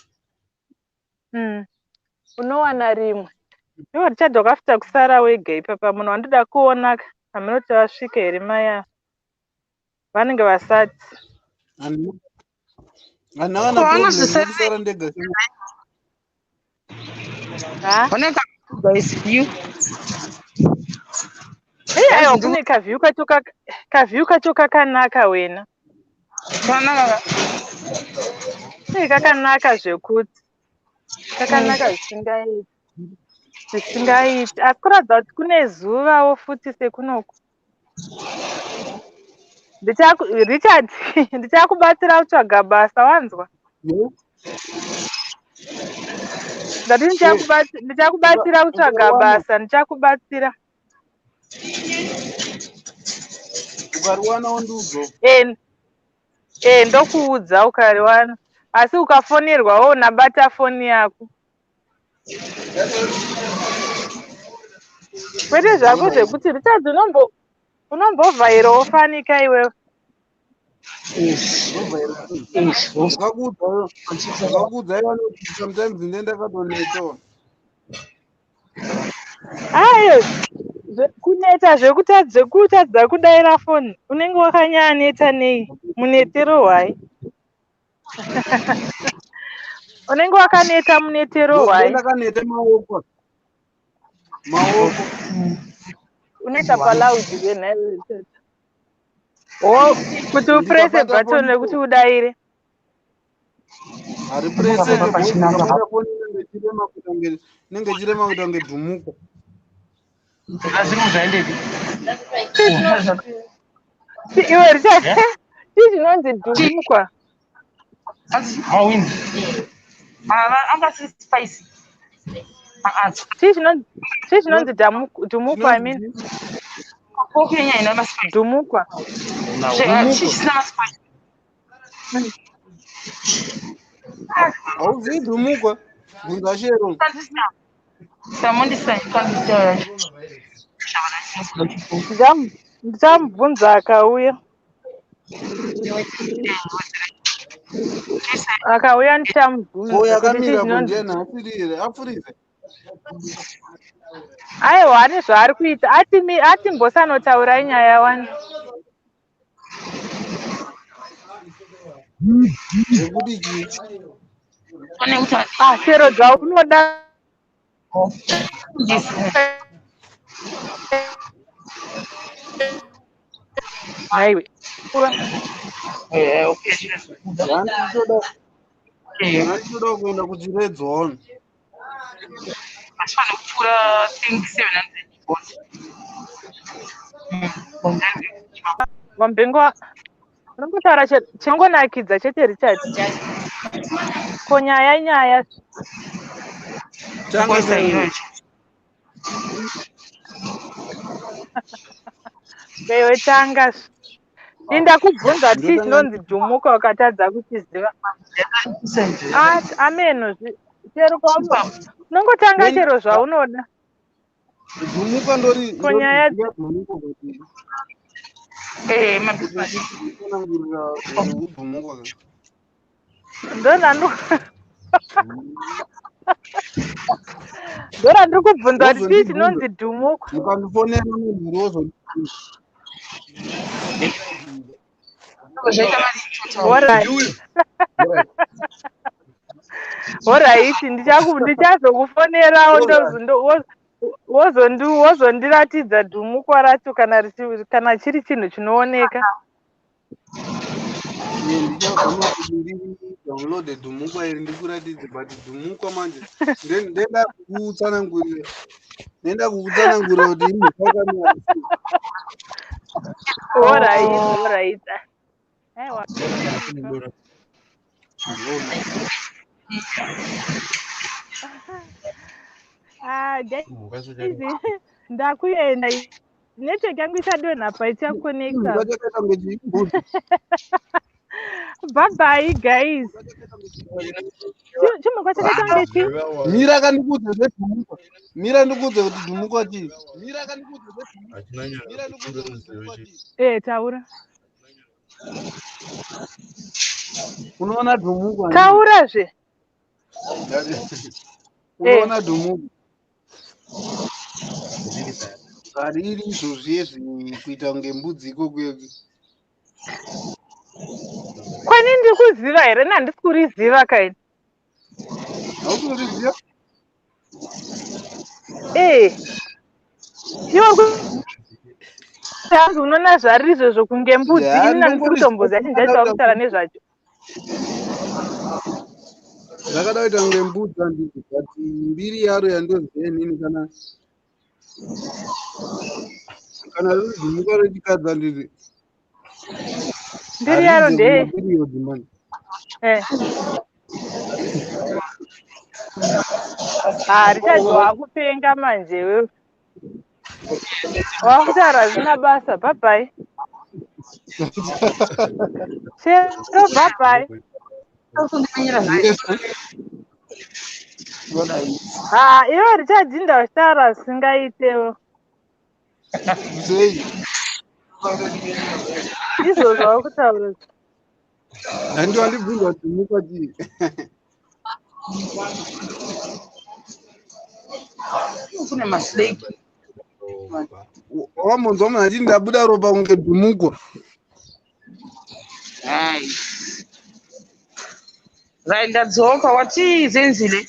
Oh. Unowana rimwe. Iwe Richard wakafita kusara wega ipapa munhu wandoda kuona ka. Hameno kuti vasvika here mai ava. Vanenge vasati. Handina kana Ko problem vanozvisara nekusara ndega shamwani. Ha? Oneka guys you. Ei aiwa Guys kune kaview kacho kaview kacho kakanaka wena. Kanaka. Ei kakanaka zvekuti. Kakanaka zvisingaiti. Zvisingaiti. Asi kuratidza kuti kune zuvawo futi sekunoku. Richard, ndichakubatsira kutsvaga basa wanzwa? Yes. Ndati ndichakubatsira kutsvaga Ukariwana basa, ndichakubatsira. ukariwana wondiudzawo. Ndokuudza ukariwana. Asi ukafonerwa wona bata foni yako. Kwete zvako Alright. zvekuti Richard unombovhairawo fanika iwewe. Ndakakuudza iwani kuti sometimes ndine ndakatonetawo. Ayo, kuneta zvekutadza kudaira foni, unenge wakanyaneta nei? Munetero hwai? Unenge wakaneta munetero hwai? Ndakaneta maoko. Maoko. Unoita paloud venhai. Oh, kuti uprese Ndikabata button foni rekuti udaire. Hariprese, ndikabata foni inenge ichirema kuita kunge, inenge ichirema kuita kunge dhumuko. Iwe Richard, chii chinonzi dhumukwa? Chii chinonzi dhumukwa? I mean, dhumukwa. Hauzivi dhumukwa? Bvunza Shero. Ndichamubvunza akauya. Akauya Ko ndichamubvunza kuti chii yakamira chinonzi. kundiye nhasiri here? Afurize. Aiwa, ane zvaari kuita. Atimbosanotaura nyaya wani. Zvekuti chii? Ah, chero dzaunoda. Haiwe. Zvanditoda kuenda kuChiredzi one. Wambengwa unongotaura chinongonakidza chete Richard. Ko nyaya nyaya. Tanga sei? Iwe tanga. Ndakubvunza kuti chii Ndotanga chinonzi dhumuka ukatadza kuchiziva. Ah, ameno chero unongotanga chero zvaunoda. Dhumuka ndori Ko nyaya ndoriziva dhumuka kuti nditsanangurira zvekudhumuka. Ndorandiri kubvunza kuti chii Wozondibvunza. chinonzi dhumuka. Ukandifonera munhu wozondibvunza. Alright. Alright, ndichazokufonerawo wozondiratidza dhumukwa racho kana chiri chinhu chinooneka. Ndichazama kuti ndidownloade dhumukwa iri ndikuratidze, but dhumukwa manje ndenda kukutsanangurira. Ndenda kukutsanangurira kuti imhuka yakamira sei. Alright, alright. Aiwa. Ah, guys, ndakuenda. Network yangu ichadonha paichakonekta. Chimhuka chakaita kunge chimbudzi. Bye bye guys. Chimhuka chakaita kunge chii? Mira kandikuudze zvedhumukwa. Mira ndikuudze kuti dhumukwa chii. Eh, taura. Unoona dhumukwa handiti? Taurazve. Unoona dhumukwa. Hariri izvozvi izvi kuita kunge mbudzi ikoko. Kwani ndiri kuziva here? Handisi kuriziva kaini. Hausi kuriziva? Eh. Iwe hanzi unoona zvari izvozvo kunge mbudzi. Ya, Ini handisi kutomboziva chinhu chacho ndongoriziva wakutaura nezvacho. Zvakada kuita kunge mbudzi handiti, but mbiri yaro yandoziva inini kana riri dhumuka rechikadzi handiti. Mbiri yaro Haridze ndeye. kumapiriodhi manje. Eh. Ah, Richard wakupenga manje wewe. Wakutaura zvisina basa. Bye bye. Chero bye bye. Ah, iwe Richard ndawataura zvisingaitewo. Sei? Izvozvo wakutaura. Handi wandibvunza kuti dhumukwa chii? Kune maslake. Wambonzwa munhu achiti ndabuda ropa kunge dhumukwa. Hai. Right, ndadzoka. Wati Zenzile?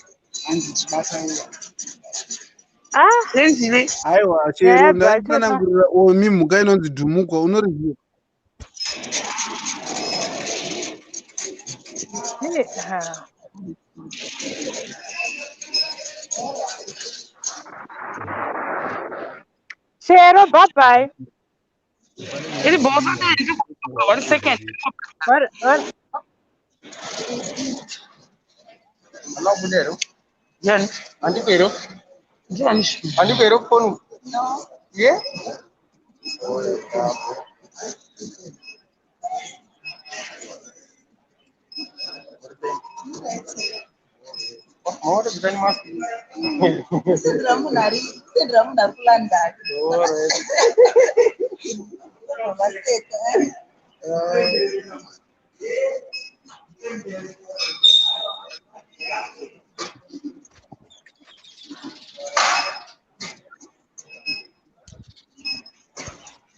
Ah, Zenzile. Aiwa, chero Nyaya dzacho ndatsanangurira omi mhuka inonzi dhumukwa unoriziva. Nini? Ha. Chero, bye bye. Iri bosa ndiri kutoka. One second. What? Andikubudero. Ndiani? Andikubero. Ndiani? Andikubero kufoni. Yeah. Mawata zitani mask. Sendera munhu ari sendera munhu ari kuLondon. Alright. Vaseka.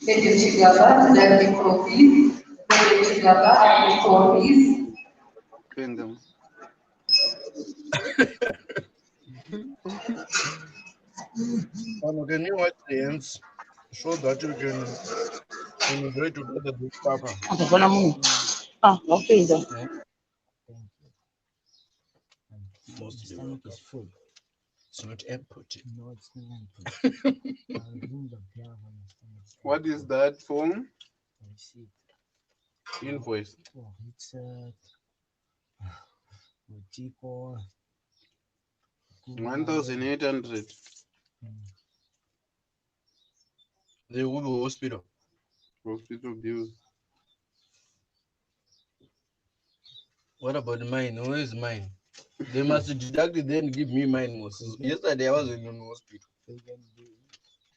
Thank you, Chigaba. That the coffee. Thank you, Chigaba. At the coffees. Kuenda. Pano, can you watch the ends so that you can enjoy together this papa? Akafana munhu. Ah, wapinda. Mostly Stomach is full. It's not empty. No, it's not empty. I'll ring the bell when my stomach's What is empty. that for? Receipt. Invoice. Oh, Richard. Uchiko. 1800. The Uber hospital. Hospital bills. What about mine? Where is mine? They must deduct it then give me mine. Moses. Yesterday I was in the hospital. They can be,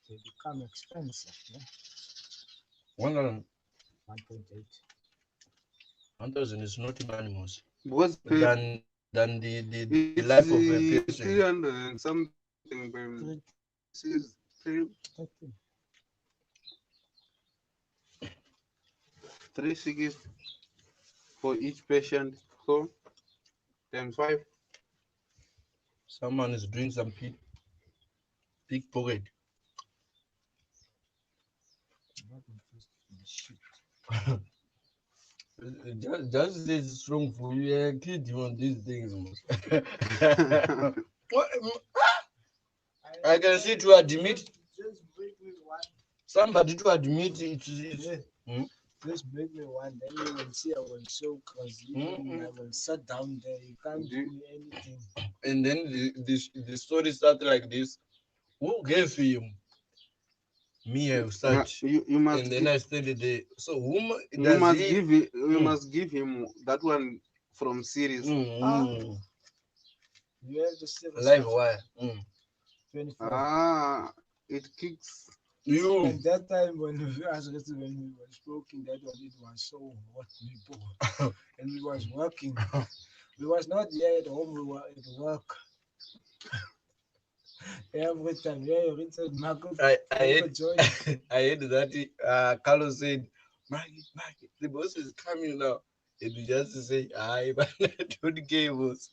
they become expensive. Yeah? 1,000 1.8. 1,000 is not money, Moses. Because Than the it's life of a person. 300 and something per Three, six, three, 13. 360 for each patient. So times 5. Someone is doing some pickpocket. Not interested in shit. Just say it's strong for you. Yeah, kid you on these things. Moses. What? I can see to admit Just break me one. somebody to admit it's Yeah. Hmm? Just break me one, then you will see I will so crazy. Mm-mm. I will sit down there. You can't Do- do me anything. And then the story started like this. Who gave him? Me, I start. You must And then I started there. So whom you does must he give it, you Mm. must give him that one from series. Mm, You have to see the live stuff. wire. Mm. 24. Ah, it kicks. You And that time when we as when we were smoking that one, it was so hot, people. And we was working. We was not here at home, we were at work. Every time, yeah, Richard Marco, I Marco hate joined. I hate that Carlos said, Maggie, Maggie, the boss is coming now. And we just say, hi, but I don't care, boss.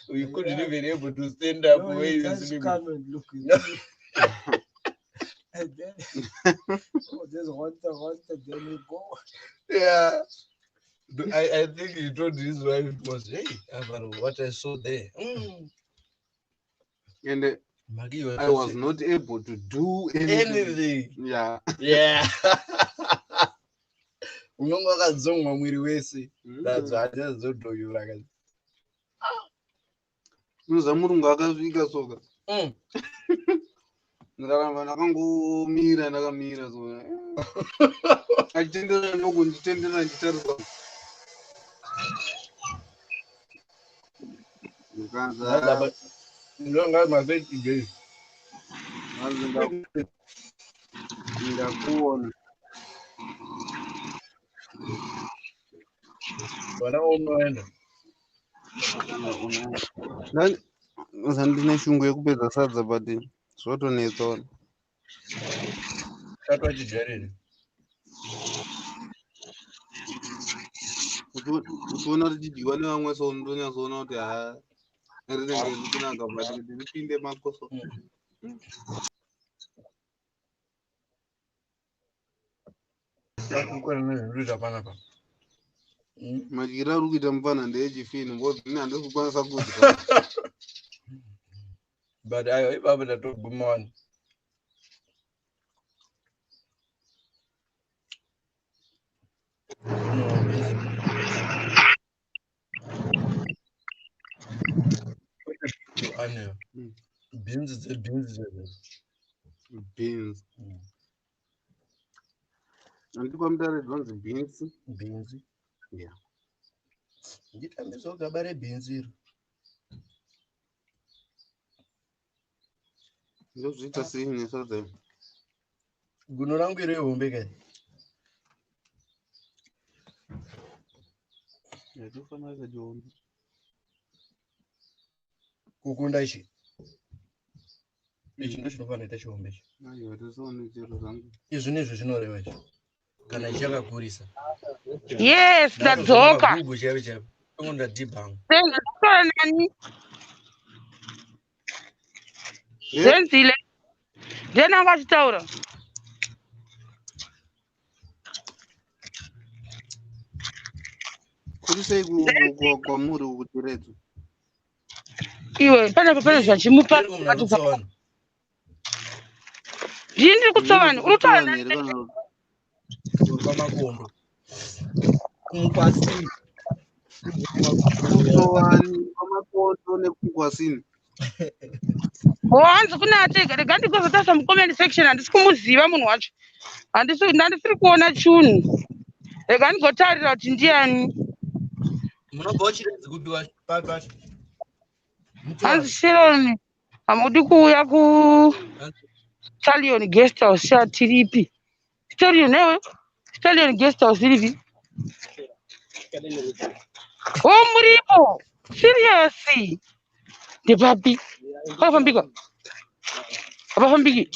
We couldn't Yeah. even able to stand up No, where he he was just sleeping. come and look at you. And then, oh, just rota, then you go. Yeah. I think he told his wife was, hey, Alvaro, what I saw there. Mm. And Maggie was I was not able to do anything. anything. Yeah. Yeah. Unonga wakadzongwa mwiri wese. That's Mm. why I just don't know you like. Unoziva murungu akasvika soka. Mm. Ndaramba ndakangomira ndakamira so. Achitenderera nokunditenderera ndichitarisa. Ndikanza Ndonga mafeki gay. hanzi ndakuona. Vana unoenda. Ndine shungu yekupedza sadza but zvotonetsaona. Chatwa chijarire. Uchiona richidyiwa nevamwe so unotonyatsoona kuti haa rinenge rikunaka but kuti ripinde mako so. Kukwana nezvinoita panapa. Madyiro ari kuita mupfana ndeechifini because ini handisi kukwanisa kudya. But aiwa ipapo tatoguma wani. No, busy. Ane. Beans dzebeans dzedu. Beans. Handiti kwamutare dzinonzi beans. Beans. Yeah. Nditambidzwa gaba rebhinzi iro. Ndozviita sei nesadza iri? Guno rangu iro ihombe kai. Yatofanira kajombe. Kukunda ichi. Ichi ndochinofanira kuita chihombe ichi. Aiwa tosaone chero zvangu. Izvi ndizvo zvinoreva ichi. Kana ichi chakakurisa. Yes, ndadzoka. Google chaivo chaivo. Tongonda debunk. Ndataura nani? Zenzile. Ndiani anga achitaura? Kuri sei kwamuri uku Chiredzo? Iwe panapa pane zvachimupa. Ndini ndiri kutsovani. Uri kutaura nani? Here kana Pamakondo. Kumukwasini. kutsovani kwamakoto nekukwasini. Oh, hanzi kune atega. Rega ndikozotarisa mucomment section. Handisi kumuziva munhu wacho. Handisi ndandisiri kuona chunhu. Rega ndigotarira kuti ndiani. Munobva Chiredzi kupi wacho? Papi pacho? Hanzi Sharon, hamudi kuuya ku Stallion Guest House sha tiripi. Stallion ewe. Stallion Guest House iripi? Oh, muripo. Serious. Ndepapi? Pakafambika. Hapafambiki.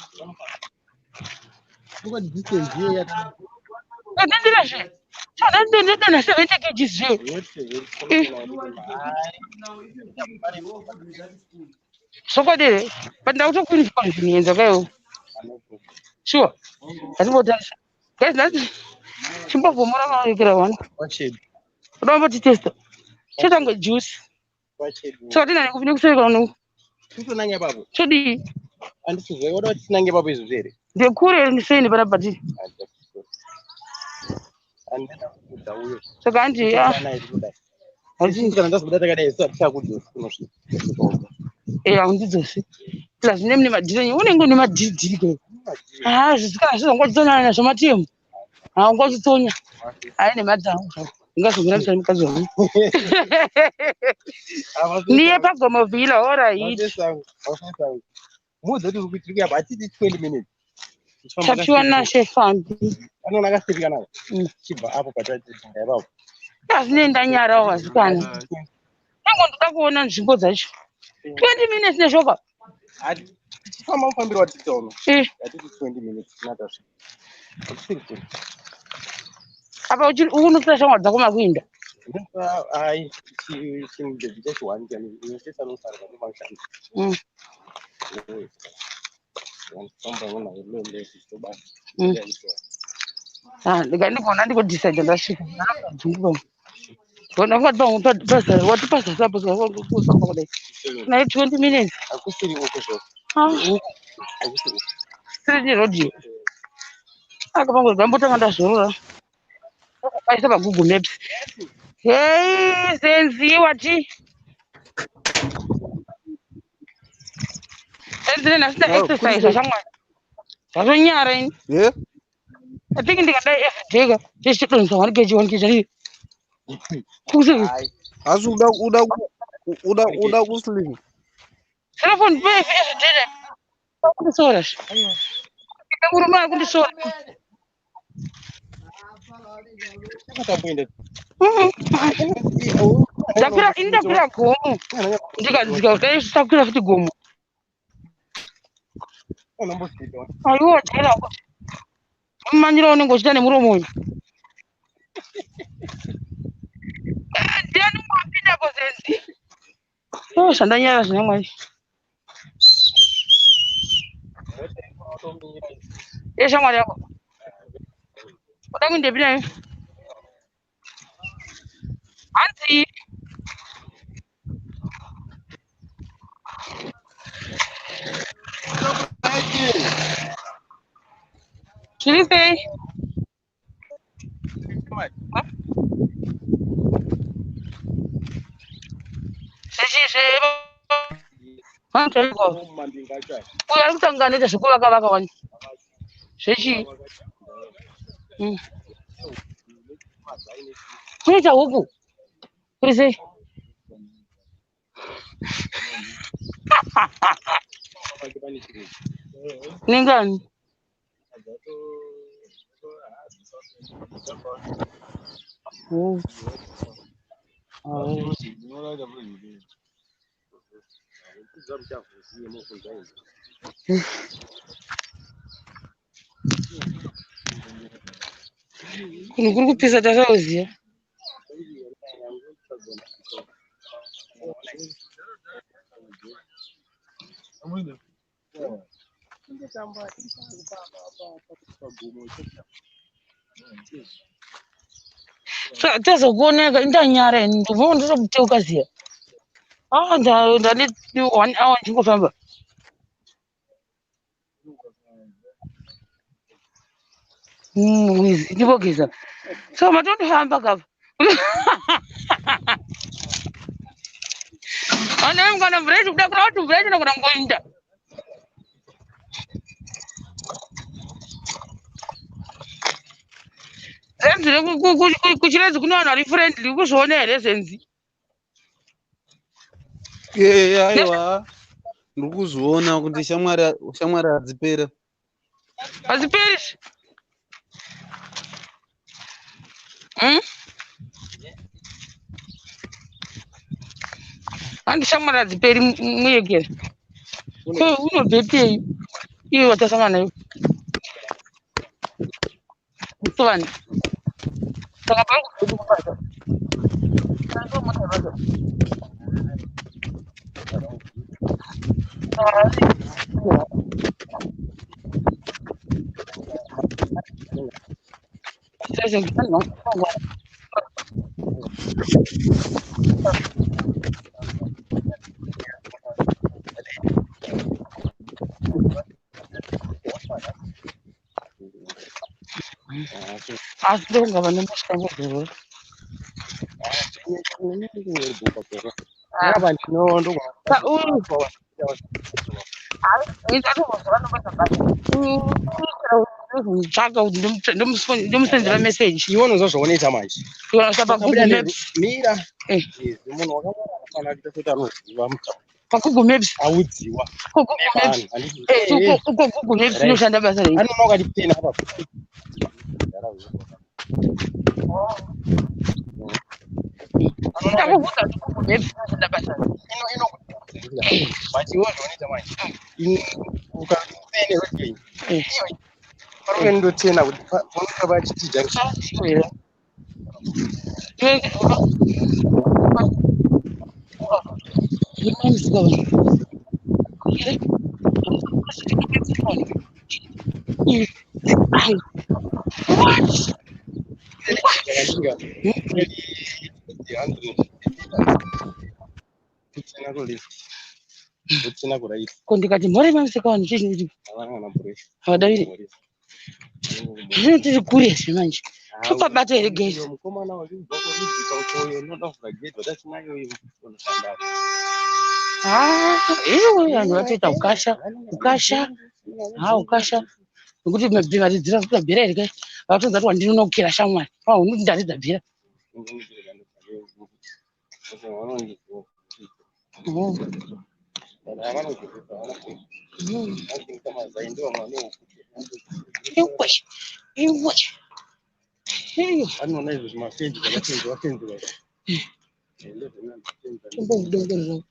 Ndandira zve. Ndandira 70 kgs zve. Eh. Zvokwadi here? But ndakutokuinconvenienza kaiwo. Sure. Ngatimbotarisa. Guys, nhasi chimbovhomora marekera one. Uda kumbotitesta. Chotange juice. Saka tinani kupi nekuseri kwano. Titonange ipapo. Chodii? Handisiziva wada kuti tinange ipapo izvozvo here? Ndekure here ndiseni panapa tiri. Handina kuudza uyo. Saka handi ah. Handisi kana ndazobuda takadai isu hatichakudzosi kunosvika. Eh, haundidzosi. Plus mune mune madhiri unenge une madhiri kwe. Ah, zvisikana zvizongochitonyana nazvo matemu. Haungochitonya. Hayi nemadzangu zvako. Ndingazomira musani mukadzi wangu. Niye pagomovhila, all right. Muudze kuti tiri kuya hatiti 20 minutes. Tapiwa nashe fambi. Anoona akasirika nawo. Chibva apo patati ipapo. Azvine ndanyarawo vasikana. Tango ndoda kuona nzvimbo dzacho. 20 minutes neshoka. Tichifamba mufambiro watiri uno. Eh. Hatiti 20 minutes tinatasvika. Hatisiri kure. Apa uchiri unotora shamwari dzako makuinda. Hai, chimubhebhi chachiwani chani inosesa nosara nemashanda. Ah, ndikandikuona ndikodecide ndasvika. Ndakadzunguka. Watipasa sapo kusamba kudai. Naye 20 minutes. Hakusiri uko zvose. Ah. Hakusiri uko. Straight road iyo. Akapango ndambotanga ndazorora. Paisa pa Google Maps. Hey, Zenzi wati. Zenzi nhasi nda exercise shamwari. Zvazonyara ini. Yeah? I think ndikadai everyday ka ndichitodonhesa 1 kg 1 kg ndii. Kuseri. Asi uda uda uda uda kuslim. Telefoni pe everyday. Kundisora. Murume ari kundisora. Tamboenda. Ndakwira ini, ndakwira gomo ndikadzika kudai, takwira futi gomo. Aiwa, jaira mumanyira unenge uchiita nemuromo uyu. Ndiani wapindapo zenzi? Oh, zvandanyara zvina Mwari. Yeshamwari yako uda kuindepi nayo? Hanzi zviri sei? Uyo ari kutanga anoita zvekuvaka vaka wani zvechii? Kunoita huku kuri sei? Nengani? Oh. Oh. Kunhu kuri kupisa tasauziya. Tazokuoneka indanyara ini, ndobva ndotokuteuka ziya. Ah, ndane one hour ndichingofamba. Wizi ndimbogeza, so matondofamba kapa. Ana kana mvura yacho kuda kuda kuti mvura yacho inogona kungoinda. Zenzi kuChiredzi kune vanhu vari friendly, kuzviona here zenzi? Ee, aiwa, ndiri kuzviona kuti shamwari shamwari hadzipera. Hadziperi. Handi shamwari hadziperi muyekera. Ko unobvepei iwe watasangana nayo? Musovani. Saka pari kubvepi kubasa? Saka mota yebasa. Asi ndokungava nemasvikangozorora. Apa Tsvaka kuti ndomusendera meseji. Iwe unonzwa zvaunoita manje. PaGoogle Maps. Mira. Munhu wakamwana anofanira kuita sekuti anoziva mutauro. PaGoogle Maps. Audziwa. Google Maps. Uko Google Maps inoshanda basa rei? Anoona ukati pena apa. Ndakubvunza kuti Google Maps inoshanda basa rei? But iwe zvaunoita manje, ukapene roadway parove ndotena kuti panosvika paChiti Junction. Kutena kuleft, kutena kuright. Ko ndikati mhore mamusika vanhu, chii chinoitika? Havana kana pressure. Havadaviri. Zvino tiri kure zvimanje, topabata here gesi? Mukomana wachibva kurudzika ukoyo unoda kuvhura gate watachinayo unoshanda. Iwe, vanhu vatoita ukasha ukasha, ha, ukasha, nekuti maridzira kuita bhera here kai? Vatonza kuti wandinonokera shamwari, unoti ndaridza bhera. Iwe, iwe. Heyo. Vanoona izvo zvimafenzi zvakafenziwa fenziwa. Tombozvidongorera.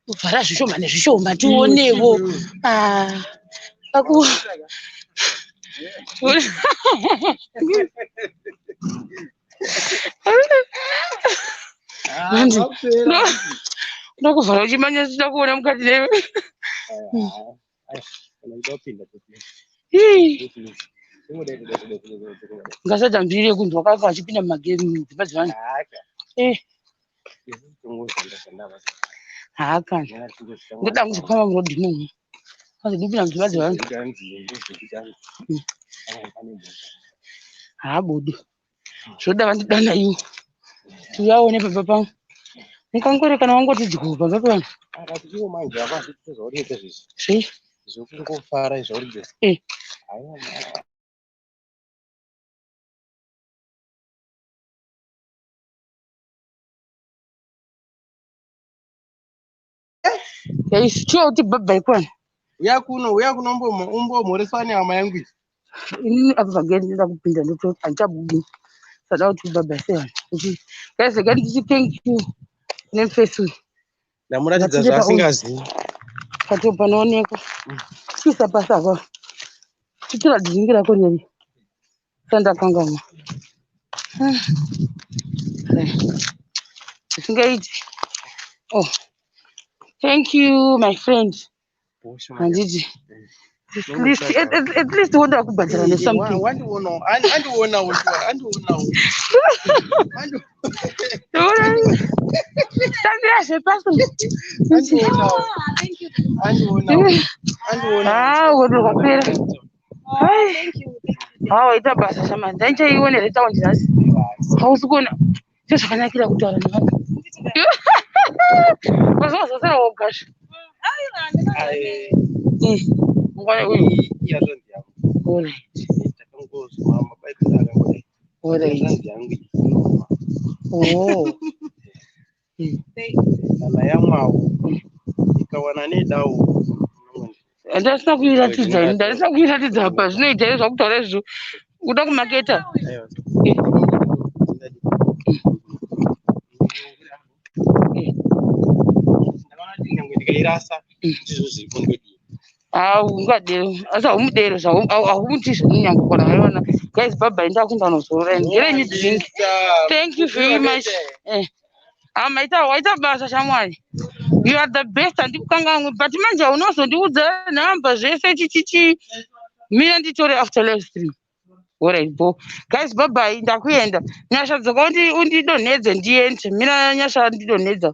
Kuvhara zvishoma nezvishoma tionewo. Ah, aku Manje, ndokuvhara uchimanya sida kuona mukati newe. Hii. Ngasadza mbiri yekunzi wakafa achipinda mumagame mudzimba dzevanhu. Eh, haakana. Ndoda kuzofamba murodhi imomo. Azodipinda mudzimba dzevanhu. Haabudi. Zvoda vandidana iwo. Tiuyaone pamba pangu. Mukangore kana wangoti dyo pamba pevanhu. Zvei? Zvekungofara izvauri Eh. Yaishiwa kuti bhabha ikwana. Uya kuno, uya kuno umbomhoreswa nehama yangu iyi. Inini apa pagate ndinoda kupinda ndoto handichabudi. Sada kuti bhabha sevanhu. Kuti guys regai ndichiti thank you nemufesi uyu. Ndamuratidza Ngatinde pauri. zvaasingazivi. Pato panoonekwa. Chiisa pasi apa. Chitora dzingi rako reri. Sandakanganwa. Zvisingaiti. Oh. Thank you my friend. Handiti. At least at least woda kubhadhara nesomething. Wandionawo, andionawo, andionawo. Tambira zvepasi. Andionawo. Andionawo. Andionawo. Ah, godo rwapera. Ai. Ah, waita basa shama. Ndaichaione retaundi nhasi. Hausi kuona. Ndozvakanakira kutaura nevanhu. Mazuva zvasara wogasha. Eh, mungwana uyu. Iyanzvanzi yangu. Alright. Takangozwa mabaibheri akangodai. Alright. Iyanzvanzi yangu iyi. Oh. Kana yamwawo ikawana nedawo. Ndasina kuiratidza ini, ndasina kuiratidza apa. Zvinoita here zvakutaura izvo. Kuda kumaketa. Aiwa. Eh. Ndakaona kuti nyangwe ndikairasa ndizvo zviripo ndodii. Haungadero. Asi haumudero haumuti zvemunyango kana vaiona. Guys, bye bye. Ndakuenda kunozorora ini. Here ni drink. Thank you very much. Eh. Ah, maita waita basa shamwari. You are the best handikukanganwi but manje unozondiudza nhamba zvese chichichi. Mina nditore after live stream. Alright, bo. Guys, bye bye. Ndakuenda. Nyasha dzoka undidonhedze ndiende. Mina nyasha ndidonhedza.